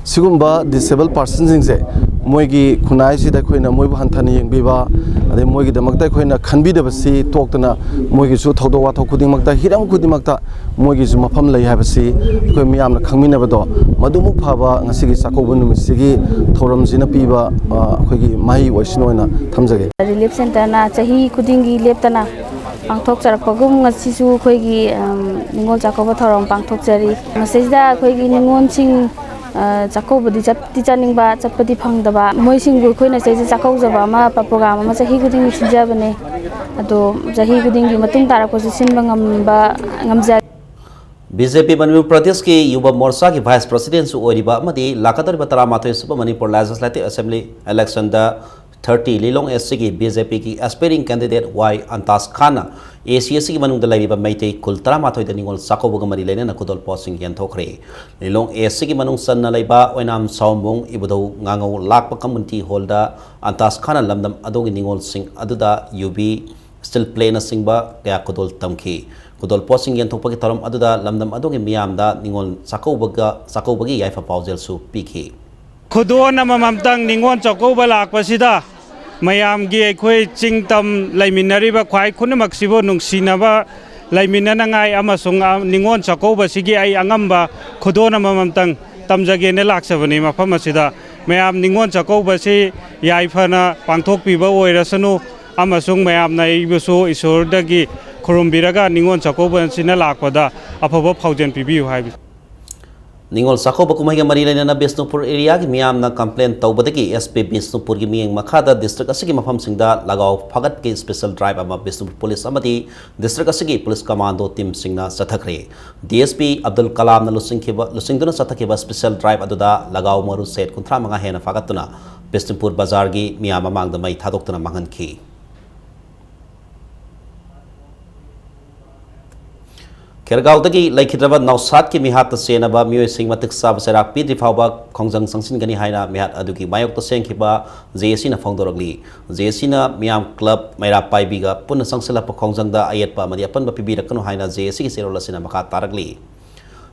ꯁꯤꯒꯨꯝꯕ disabled personꯁꯤꯡꯁꯦ ꯃꯣꯏꯒꯤ ꯈꯨꯟꯅꯥꯏꯁꯤꯗ ꯑꯩꯈꯣꯏꯅ ꯃꯣꯏꯕꯨ ꯍꯟꯊꯅ ꯌꯦꯡꯕꯤꯕ, ꯑꯗꯩ ꯃꯣꯏꯒꯤꯗꯃꯛꯇ ꯑꯩꯈꯣꯏꯅ ꯈꯟꯕꯤꯗꯕꯁꯤ ꯇꯣꯛꯇꯅ, ꯃꯣꯏꯒꯤꯁꯨ ꯊꯧꯗꯣꯛ ꯋꯥꯊꯣꯛ ꯈꯨꯗꯤꯡꯃꯛꯇ, ꯍꯤꯔꯝ ꯈꯨꯗꯤꯡꯃꯛꯇ ꯃꯣꯏꯒꯤꯁꯨ ꯃꯐꯝ ꯂꯩ ꯍꯥꯏꯕꯁꯤ ꯑꯩꯈꯣꯏ ꯃꯤꯌꯥꯝꯅ ꯈꯪꯃꯤꯟꯅꯕꯗꯣ, ꯃꯗꯨꯃꯨꯛ ꯐꯕ ꯉꯁꯤꯒꯤ ꯆꯥꯛꯀꯧꯕ ꯅꯨꯃꯤꯠꯁꯤꯒꯤ ꯊꯧꯔꯝꯁꯤꯅ ꯄꯤꯕ, ꯑ, ꯑꯩꯈꯣꯏꯒꯤ ꯃꯍꯩ ꯑꯣꯏꯁꯅꯨ ꯍꯥꯏꯅ ꯊꯝꯖꯒꯦ꯫ Relief Centreꯅ ꯆꯍꯤ ꯈꯨꯗꯤꯡꯒꯤ ꯂꯦꯞꯇꯅ ꯄꯥꯡꯊꯣꯛꯆꯔꯛꯄꯒꯨꯝ ꯉꯁꯤꯁꯨ ꯑꯩꯈꯣꯏꯒꯤ, ꯑꯝ, ꯅꯤꯉꯣꯜ ꯆꯥꯛꯀꯧꯕ ꯊꯧꯔꯝ ꯄꯥꯡꯊꯣꯛꯆꯔꯤ꯫ ꯃꯁꯤꯗꯩꯁꯤꯗ ꯑꯩꯈꯣꯏꯒꯤ ꯅꯤꯉꯣꯜꯁꯤꯡ, ꯑ, ꯆꯥꯛꯀꯧꯕꯗꯤ ꯆꯠꯇꯤ ꯆꯠꯅꯤꯡꯕ, ꯆꯠꯄꯗꯤ ꯐꯪꯗꯕ, ꯃꯣꯏꯁꯤꯡꯕꯨ ꯑꯩꯈꯣꯏꯅ ꯁꯤꯗꯩꯁꯤꯗ ꯆꯥꯛꯀꯧꯖꯕ ꯑꯃ ꯄ-, program ꯑꯃ ꯆꯍꯤ ꯈꯨꯗꯤꯡꯒꯤ ꯁꯤꯟꯖꯕꯅꯦ꯫ ꯑꯗꯣ ꯆꯍꯤ ꯈꯨꯗꯤꯡꯒꯤ ꯃꯇꯨꯡ ꯇꯥꯔꯛꯄꯁꯨ ꯁꯤꯟꯕ ꯉꯝꯕ, ꯉꯝꯖ- ꯕꯤ ꯖꯦ ꯄꯤ ꯃꯅꯤꯄꯨꯔ ꯄ꯭ꯔꯗꯦꯁꯀꯤ ꯌꯨꯕ ꯃꯣꯔꯆꯥꯒꯤ vice presidentꯁꯨ ꯑꯣꯏꯔꯤꯕ ꯑꯃꯗꯤ ꯂꯥꯛꯀꯗꯧꯔꯤꯕ ꯇꯔꯥꯃꯥꯊꯣꯏ ꯁꯨꯕ ꯃꯅꯤꯄꯨꯔ Legislative Assembly electionꯗ thirty ꯂꯤꯂꯣꯡ East ꯀꯤ ꯕꯤ ꯖꯦ ꯄꯤꯒꯤ aspiring candidate ꯋꯥꯏ ꯑꯟꯇꯥꯁ ꯈꯥꯟꯅ ꯑꯦ ꯁꯤ ꯑꯁꯤꯒꯤ ꯃꯅꯨꯡꯗ ꯂꯩꯔꯤꯕ ꯃꯩꯇꯩ ꯈꯨꯜ ꯇꯔꯥꯃꯥꯊꯣꯏꯗ ꯅꯤꯉꯣꯜ ꯆꯥꯛꯀꯧꯕꯒ ꯃꯔꯤ ꯂꯩꯅꯅ ꯈꯨꯗꯣꯜꯄꯣꯠꯁꯤꯡ ꯌꯦꯟꯊꯣꯛꯈ꯭ꯔꯦ꯫ ꯂꯤꯂꯣꯡ East ꯀꯤ ꯃꯅꯨꯡ ꯆꯟꯅ ꯂꯩꯕ ꯑꯣꯏꯅꯥꯝ ꯁꯥꯎꯝꯕꯨꯡ ꯏꯕꯨꯙꯧ ꯉꯥꯉꯧ ꯂꯥꯛꯄ community hallꯗ ꯑꯟꯇꯥꯁ ꯈꯥꯟꯅ ꯂꯝꯗꯝ ꯑꯗꯨꯒꯤ ꯅꯤꯉꯣꯜꯁꯤꯡ ꯑꯗꯨꯗ ꯌꯨꯕꯤ, steel plateꯅꯆꯤꯡꯕ ꯀꯌꯥ ꯈꯨꯗꯣꯜ ꯇꯝꯈꯤ꯫ ꯈꯨꯗꯣꯜ ꯄꯣꯠꯁꯤꯡ ꯌꯦꯟꯊꯣꯛꯄꯒꯤ ꯊꯧꯔꯝ ꯑꯗꯨꯗ ꯂꯝꯗꯝ ꯑꯗꯨꯒꯤ ꯃꯤꯌꯥꯝꯗ ꯅꯤꯉꯣꯜ ꯆꯥꯛꯀꯧꯕꯒ, ꯆꯥꯛꯀꯧꯕꯒꯤ ꯌꯥꯏꯐ ꯄꯥꯎꯖꯦꯜꯁꯨ ꯄꯤꯈꯤ꯫ ꯈꯨꯗꯣꯟ ꯑꯃꯃꯝꯇꯪ ꯅꯤꯉꯣꯜ ꯆꯥꯛꯀꯧꯕ ꯂꯥꯛꯄꯁꯤꯗ ꯃꯌꯥꯝꯒꯤ, ꯑꯩꯈꯣꯏ ꯆꯤꯡ ꯇꯝ ꯂꯩꯃꯤꯟꯅꯔꯤꯕ ꯈ꯭ꯋꯥꯏ ꯈꯨꯗꯤꯡꯃꯛꯁꯤꯕꯨ ꯅꯨꯡꯁꯤꯅꯕ ꯂꯩꯃꯤꯟꯅꯅꯉꯥꯏ ꯑꯃꯁꯨꯡ, ꯑ, ꯅꯤꯉꯣꯜ ꯆꯥꯛꯀꯧꯕꯁꯤꯒꯤ ꯑꯩ ꯑꯉꯝꯕ ꯈꯨꯗꯣꯟ ꯑꯃꯃꯝꯇꯪ ꯇꯝꯖꯒꯦꯅ ꯂꯥꯛꯆꯕꯅꯤ꯫ ꯃꯐꯝ ꯑꯁꯤꯗ ꯃꯌꯥꯝ ꯅꯤꯉꯣꯜ ꯆꯥꯛꯀꯧꯕꯁꯤ ꯌꯥꯏꯐꯅ ꯄꯥꯡꯊꯣꯛꯄꯤꯕ ꯑꯣꯏꯔꯁꯅꯨ ꯑꯃꯁꯨꯡ ꯃꯌꯥꯝꯅ ꯑꯩꯕꯨꯁꯨ ꯏꯁꯣꯔꯗꯒꯤ ꯈꯨꯔꯨꯝꯕꯤꯔꯒ ꯅꯤꯉꯣꯜ ꯆꯥꯛꯀꯧꯕ ꯑꯁꯤꯅ ꯂꯥꯛꯄꯗ ꯑꯐꯕ ꯐꯥꯎꯖꯦꯜ ꯄꯤꯕꯤꯌꯨ ꯍꯥꯏꯕ꯫ ꯅꯤꯉꯣꯜ ꯆꯥꯛꯀꯧꯕ ꯀꯨꯝꯍꯩꯒ ꯃꯔꯤ ꯂꯩꯅꯅ ꯕꯤꯁꯅꯨꯄꯨꯔ ꯑꯦꯔꯤꯌꯥꯒꯤ ꯃꯤꯌꯥꯝꯅ ꯀꯝꯄ꯭ꯂꯦꯟ ꯇꯧꯕꯗꯒꯤ ꯑꯦꯁ ꯄꯤ ꯕꯤꯁꯅꯨꯄꯨꯔꯒꯤ ꯃꯤꯠꯌꯦꯡ ꯃꯈꯥꯗ ꯗꯤꯁꯇ꯭ꯔꯤꯛ ꯑꯁꯤꯒꯤ ꯃꯐꯝꯁꯤꯡꯗ ꯂꯒꯥꯎ ꯐꯒꯠꯀꯤ ꯁ꯭ꯄꯦꯁꯦꯜ ꯗ꯭ꯔꯥꯏꯚ ꯑꯃ ꯕꯤꯁꯅꯨꯄꯨꯔ ꯄꯨꯂꯤꯁ ꯑꯃꯗꯤ ꯗꯤꯁꯇ꯭ꯔꯤꯛ ꯑꯁꯤꯒꯤ ꯄꯨꯂꯤꯁ ꯀꯃꯥꯟꯗꯣ ꯇꯤꯝꯁꯤꯡꯅ ꯆꯠꯊꯈ꯭ꯔꯦ꯫ ꯗꯤ ꯑꯦꯁ ꯄꯤ ꯑꯕꯗꯨꯜ ꯀꯂꯥꯝꯅ ꯂꯨꯆꯤꯡꯈꯤꯕ, ꯂꯨꯆꯤꯡꯗꯨꯅ ꯆꯠꯊꯈꯤꯕ ꯁ꯭ꯄꯦꯁꯦꯜ ꯗ꯭ꯔꯥꯏꯚ ꯑꯗꯨꯗ ꯂꯒꯥꯎ ꯃꯔꯨ ꯁꯦꯠ ꯀꯨꯟꯊ꯭ꯔꯥ ꯃꯉꯥ ꯍꯦꯟꯅ ꯐꯥꯒꯠꯇꯨꯅ ꯕꯤꯁꯅꯨꯄꯨꯔ ꯕꯖꯥꯔꯒꯤ ꯃꯤꯌꯥꯝ ꯃꯃꯥꯡꯗ ꯃꯩ ꯊꯥꯗꯣꯛꯇꯨꯅ ꯃꯥꯡꯍꯟꯈꯤ꯫ ꯈꯦꯔꯒꯥꯎꯗꯒꯤ ꯂꯩꯈꯤꯗ꯭ꯔꯕ ꯅꯥꯎꯁꯥꯠꯀꯤ ꯃꯤꯍꯥꯠꯇ ꯆꯦꯟꯅꯕ ꯃꯤꯑꯣꯏꯁꯤꯡ ꯃꯇꯤꯛ ꯆꯥꯕ ꯆꯩꯔꯥꯛ ꯄꯤꯗ꯭ꯔꯤ ꯐꯥꯎꯕ ꯈꯣꯡꯖꯪ ꯆꯪꯁꯤꯟꯒꯅꯤ ꯍꯥꯏꯅ ꯃꯤꯍꯥꯠ ꯑꯗꯨꯒꯤ ꯃꯥꯌꯣꯛꯇ ꯁꯦꯝꯈꯤꯕ ꯖꯦ ꯑꯦ ꯁꯤꯅ ꯐꯣꯡꯗꯣꯔꯛꯂꯤ꯫ ꯖꯦ ꯑꯦ ꯁꯤꯅ ꯃꯤꯌꯥꯝ ꯀ꯭ꯂꯕ ꯃꯩꯔꯥ ꯄꯥꯏꯕꯤꯒ ꯄꯨꯟꯅ ꯆꯪꯁꯤꯜꯂꯛꯄ ꯈꯣꯡꯖꯪꯗ ꯑꯌꯦꯠꯄ ꯑꯃꯗꯤ ꯑꯄꯟꯕ ꯄꯤꯕꯤꯔꯛꯀꯅꯨ ꯍꯥꯏꯅ ꯖꯦ ꯑꯦ ꯁꯤꯒꯤ ꯆꯦꯔꯣꯜ ꯑꯁꯤꯅ ꯃꯈꯥ ꯇꯥꯔꯛꯂꯤ꯫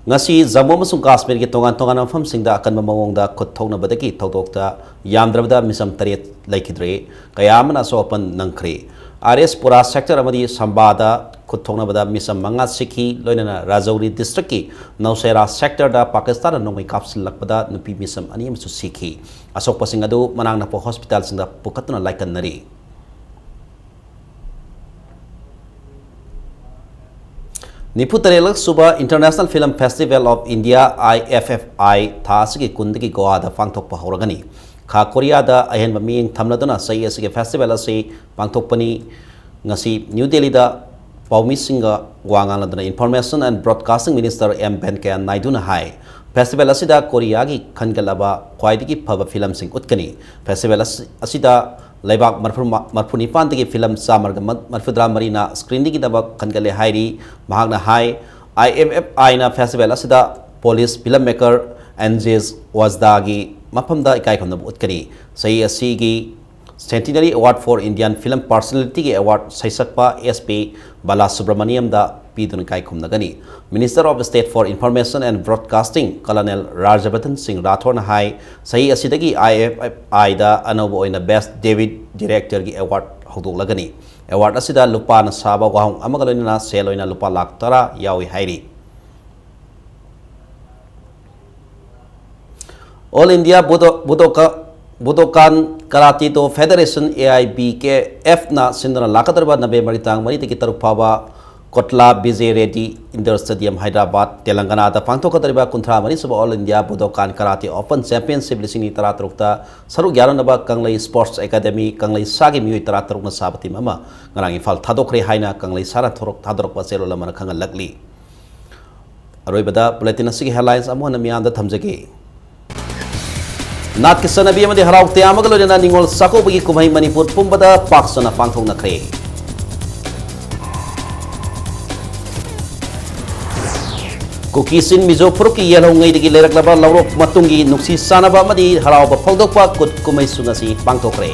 ꯉꯁꯤ ꯖꯝꯃꯨ ꯑꯃꯁꯨꯡ ꯀꯥꯁꯃꯤꯔꯒꯤ ꯇꯣꯉꯥꯟ ꯇꯣꯉꯥꯟꯕ ꯃꯐꯝꯁꯤꯡꯗ ꯑꯀꯟꯕ ꯃꯑꯣꯡꯗ ꯈꯨꯠ ꯊꯣꯛꯅꯕꯗꯒꯤ ꯊꯧꯗꯣꯛꯇ ꯌꯥꯝꯗ꯭ꯔꯕꯗ ꯃꯤꯆꯝ ꯇꯔꯦꯠ ꯂꯩꯈꯤꯗ꯭ꯔꯦ, ꯀꯌꯥ ꯑꯃꯅ ꯑꯁꯣꯛ ꯑꯄꯟ ꯅꯪꯈ꯭ꯔꯦ꯫ ꯑꯥꯔ ꯑꯦꯁ ꯄꯨꯔꯥ ꯁꯦꯛꯇꯔ ꯑꯃꯗꯤ ꯁꯝꯕꯥꯗ ꯈꯨꯠ ꯊꯣꯛꯅꯕꯗ ꯃꯤꯆꯝ ꯃꯉꯥ ꯁꯤꯈꯤ, ꯂꯣꯏꯅꯅ ꯔꯥꯖꯧꯔꯤ ꯗꯤꯁꯇ꯭ꯔꯤꯛꯀꯤ ꯅꯧꯁꯦꯔꯥ ꯁꯦꯛꯇꯔꯗ ꯄꯥꯀꯤꯁꯇꯥꯟꯅ ꯅꯣꯡꯃꯩ ꯀꯥꯞꯁꯤꯜꯂꯛꯄꯗ ꯅꯨꯄꯤ ꯃꯤꯆꯝ ꯑꯅꯤ ꯑꯃꯁꯨ ꯁꯤꯈꯤ꯫ ꯑꯁꯣꯛꯄꯁꯤꯡ ꯑꯗꯨ ꯃꯅꯥꯛ ꯅꯛꯄ ꯍꯣꯁꯄꯤꯇꯥꯜꯁꯤꯡꯗ ꯄꯨꯈꯠꯇꯨꯅ ꯂꯥꯏꯀꯠꯅꯔꯤ꯫ ꯅꯤꯐꯨ ꯇꯔꯦꯠꯂꯛ ꯁꯨꯕ International Film Festival of India, I F F I, ꯊꯥ ꯑꯁꯤꯒꯤ ꯀꯨꯟꯗꯒꯤ ꯒꯣꯋꯥꯗ ꯄꯥꯡꯊꯣꯛꯄ ꯍꯧꯔꯒꯅꯤ꯫ ꯈꯥ ꯀꯣꯔꯤꯌꯥꯗ ꯑꯍꯦꯟꯕ ꯃꯤꯠꯌꯦꯡ ꯊꯝꯂꯗꯨꯅ ꯆꯍꯤ ꯑꯁꯤꯒꯤ ꯐꯦꯁꯇꯤꯚꯦꯜ ꯑꯁꯤ ꯄꯥꯡꯊꯣꯛꯄꯅꯤ꯫ ꯉꯁꯤ ꯅ꯭ꯌꯨ ꯗꯦꯜꯂꯤꯗ ꯄꯥꯎꯃꯤꯁꯤꯡꯒ ꯋꯥ ꯉꯥꯡꯅꯗꯨꯅ Information and Broadcasting Minister M Venkaiah ꯅꯥꯏꯗꯨꯅ ꯍꯥꯏ, ꯐꯦꯁꯇꯤꯚꯦꯜ ꯑꯁꯤꯗ ꯀꯣꯔꯤꯌꯥꯒꯤ ꯈꯟꯒꯠꯂꯕ ꯈ꯭ꯋꯥꯏꯗꯒꯤ ꯐꯕ ꯐꯤꯂꯝꯁꯤꯡ ꯎꯠꯀꯅꯤ꯫ ꯐꯦꯁꯇꯤꯚꯦꯜ ꯑꯁꯤ, ꯑꯁꯤꯗ ꯂꯩꯕꯥꯛ ꯃꯔꯐꯨ, ꯃꯔꯐꯨ ꯅꯤꯄꯥꯟꯗꯒꯤ ꯐꯤꯂꯝ ꯆꯥꯝꯃꯒ ꯃ-, ꯃꯔꯐꯨꯇꯔꯥ ꯃꯔꯤꯅ ꯁ꯭ꯀ꯭ꯔꯤꯟꯗꯒꯤꯗꯃꯛ ꯈꯟꯒꯠꯂꯦ ꯍꯥꯏꯔꯤ꯫ ꯃꯍꯥꯛꯅ ꯍꯥꯏ, ꯑꯥꯏ ꯑꯦꯐ ꯑꯦꯐ ꯑꯥꯏꯅ ꯐꯦꯁꯇꯤꯚꯦꯜ ꯑꯁꯤꯗ ꯄꯣꯂꯤꯁ ꯐꯤꯂꯝ ꯃꯦꯀꯔ ꯑꯦꯟꯖꯦꯁ ꯋꯥꯖꯗꯥꯒꯤ ꯃꯐꯝꯗ ꯏꯀꯥꯏ ꯈꯨꯝꯅꯕ ꯎꯠꯀꯅꯤ꯫ ꯆꯍꯤ ꯑꯁꯤꯒꯤ Centenary Award for Indian Film Personalityꯒꯤ ꯑꯦꯋꯥꯔꯗ ꯁꯩꯁꯛꯄ ꯑꯦꯁ ꯄꯤ ꯕꯥꯂꯥꯁꯨꯕ꯭ꯔꯃꯅꯤꯌꯝꯗ ꯄꯤꯗꯨꯅ ꯏꯀꯥꯏ ꯈꯨꯝꯅꯒꯅꯤ꯫ Minister of State for Information and Broadcasting ꯀꯂꯅꯦꯜ ꯔꯥꯖꯕꯔꯙꯟ ꯁꯤꯡ ꯔꯥꯊꯣꯔꯅ ꯍꯥꯏ, ꯆꯍꯤ ꯑꯁꯤꯗꯒꯤ ꯑꯥꯏ ꯑꯦꯐ ꯑꯦꯐ ꯑꯥꯏꯗ ꯑꯅꯧꯕ ꯑꯣꯏꯅ Best David Directorꯒꯤ ꯑꯦꯋꯥꯔꯗ ꯍꯧꯗꯣꯛꯂꯒꯅꯤ꯫ ꯑꯦꯋꯥꯔꯗ ꯑꯁꯤꯗ ꯂꯨꯄꯥꯅ ꯁꯥꯕ ꯋꯥꯍꯣꯡ ꯑꯃꯒ ꯂꯣꯏꯅꯅ ꯁꯦꯜ ꯑꯣꯏꯅ ꯂꯨꯄꯥ ꯂꯥꯈ ꯇꯔꯥ ꯌꯥꯎꯏ ꯍꯥꯏꯔꯤ꯫ All India Budo-, Budoka-, Budokan Karate Do Federation, A I B K Fꯅ ꯁꯤꯟꯗꯨꯅ ꯂꯥꯛꯀꯗꯧꯔꯤꯕ ꯅꯕꯦꯝꯕꯔꯒꯤ ꯇꯥꯡ ꯃꯔꯤꯗꯒꯤ ꯇꯔꯨꯛ ꯐꯥꯎꯕ ꯀꯣꯠꯂꯥ ꯕꯤꯖꯦ ꯔꯦꯗꯤ ꯏꯟꯗꯣꯔ ꯁ꯭ꯇꯦꯗꯤꯌꯝ, ꯍꯥꯏꯗ꯭ꯔꯕꯥꯗ, ꯇꯦꯂꯪꯒꯥꯅꯥꯗ ꯄꯥꯡꯊꯣꯛꯀꯗꯧꯔꯤꯕ ꯀꯨꯟꯊ꯭ꯔꯥ ꯃꯔꯤ ꯁꯨꯕ ꯑꯣꯜ ꯏꯟꯗꯤꯌꯥ ꯕꯨꯗꯣꯀꯥꯟ ꯀꯔꯥꯇꯦ ꯑꯣꯄꯟ ꯆꯦꯝꯄꯤꯌꯟꯁꯤꯞ ꯂꯤꯁꯤꯡ ꯑꯅꯤ ꯇꯔꯥ ꯇꯔꯨꯛꯇ ꯁꯔꯨꯛ ꯌꯥꯅꯅꯕ ꯀꯪꯂꯩ ꯁ꯭ꯄꯣꯔꯠꯁ ꯑꯦꯀꯥꯗꯃꯤ ꯀꯪꯂꯩ ꯁꯥꯒꯤ ꯃꯤꯑꯣꯏ ꯇꯔꯥ ꯇꯔꯨꯛꯅ ꯁꯥꯕ ꯇꯤꯝ ꯑꯃ ꯉꯔꯥꯡ ꯏꯝꯐꯥꯜ ꯊꯥꯗꯣꯛꯈ꯭ꯔꯦ ꯍꯥꯏꯅ ꯀꯪꯂꯩ ꯁꯥꯅ ꯊꯣꯔꯛ-, ꯊꯥꯗꯣꯔꯛꯄ ꯆꯦꯔꯣꯜ ꯑꯃꯅ ꯈꯪꯍꯜꯂꯛꯂꯤ꯫ ꯑꯔꯣꯏꯕꯗ ꯕꯨꯂꯦꯇꯤꯟ ꯑꯁꯤꯒꯤ ꯍꯦꯗꯂꯥꯏꯟꯁ ꯑꯃꯨꯛ ꯍꯟꯅ ꯃꯤꯌꯥꯝꯗ ꯊꯝꯖꯒꯦ꯫ ꯅꯥꯠꯀꯤ ꯆꯠꯅꯕꯤ ꯑꯃꯗꯤ ꯍꯔꯥꯎ ꯇꯌꯥꯝꯕꯒ ꯂꯣꯏꯅꯅ ꯅꯤꯉꯣꯜ ꯆꯥꯛꯀꯧꯕꯒꯤ ꯀꯨꯝꯍꯩ ꯃꯅꯤꯄꯨꯔ ꯄꯨꯝꯕꯗ ꯄꯥꯛ ꯁꯟꯅ ꯄꯥꯡꯊꯣꯛꯅꯈ꯭ꯔꯦ꯫ ꯀꯨꯀꯤꯁꯤꯡ ꯃꯤꯖꯣ ꯐꯨꯔꯨꯞꯀꯤ ꯌꯦꯜꯍꯧꯉꯩꯗꯒꯤ ꯂꯩꯔꯛꯂꯕ ꯂꯧꯔꯣꯛ ꯃꯇꯨꯡꯒꯤ ꯅꯨꯡꯁꯤ ꯆꯥꯟꯅꯕ ꯑꯃꯗꯤ ꯍꯔꯥꯎꯕ ꯐꯣꯡꯗꯣꯛꯄ ꯀꯨꯠ ꯀꯨꯝꯍꯩꯁꯨ ꯉꯁꯤ ꯄꯥꯡꯊꯣꯛꯈ꯭ꯔꯦ꯫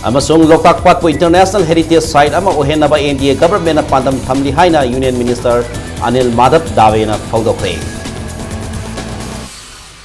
ꯑꯃꯁꯨꯡ ꯂꯣꯛꯇꯥꯛ ꯄꯥꯠꯄꯨ ꯏꯟꯇꯔꯅꯦꯁꯅꯦꯜ ꯍꯦꯔꯤꯇꯦꯖ ꯁꯥꯏꯠ ꯑꯃ ꯑꯣꯏꯍꯟꯅꯕ ꯑꯦꯟ ꯗꯤ ꯑꯦ ꯒꯚꯔꯟꯃꯦꯟꯠꯅ ꯄꯥꯟꯗꯝ ꯊꯝꯂꯤ ꯍꯥꯏꯅ ꯌꯨꯅꯤꯌꯟ ꯃꯤꯅꯤꯁꯇꯔ ꯑꯅꯤꯜ ꯃꯥꯙꯕ ꯗꯥꯚꯦꯅ ꯐꯣꯡꯗꯣꯛꯈ꯭ꯔꯦ꯫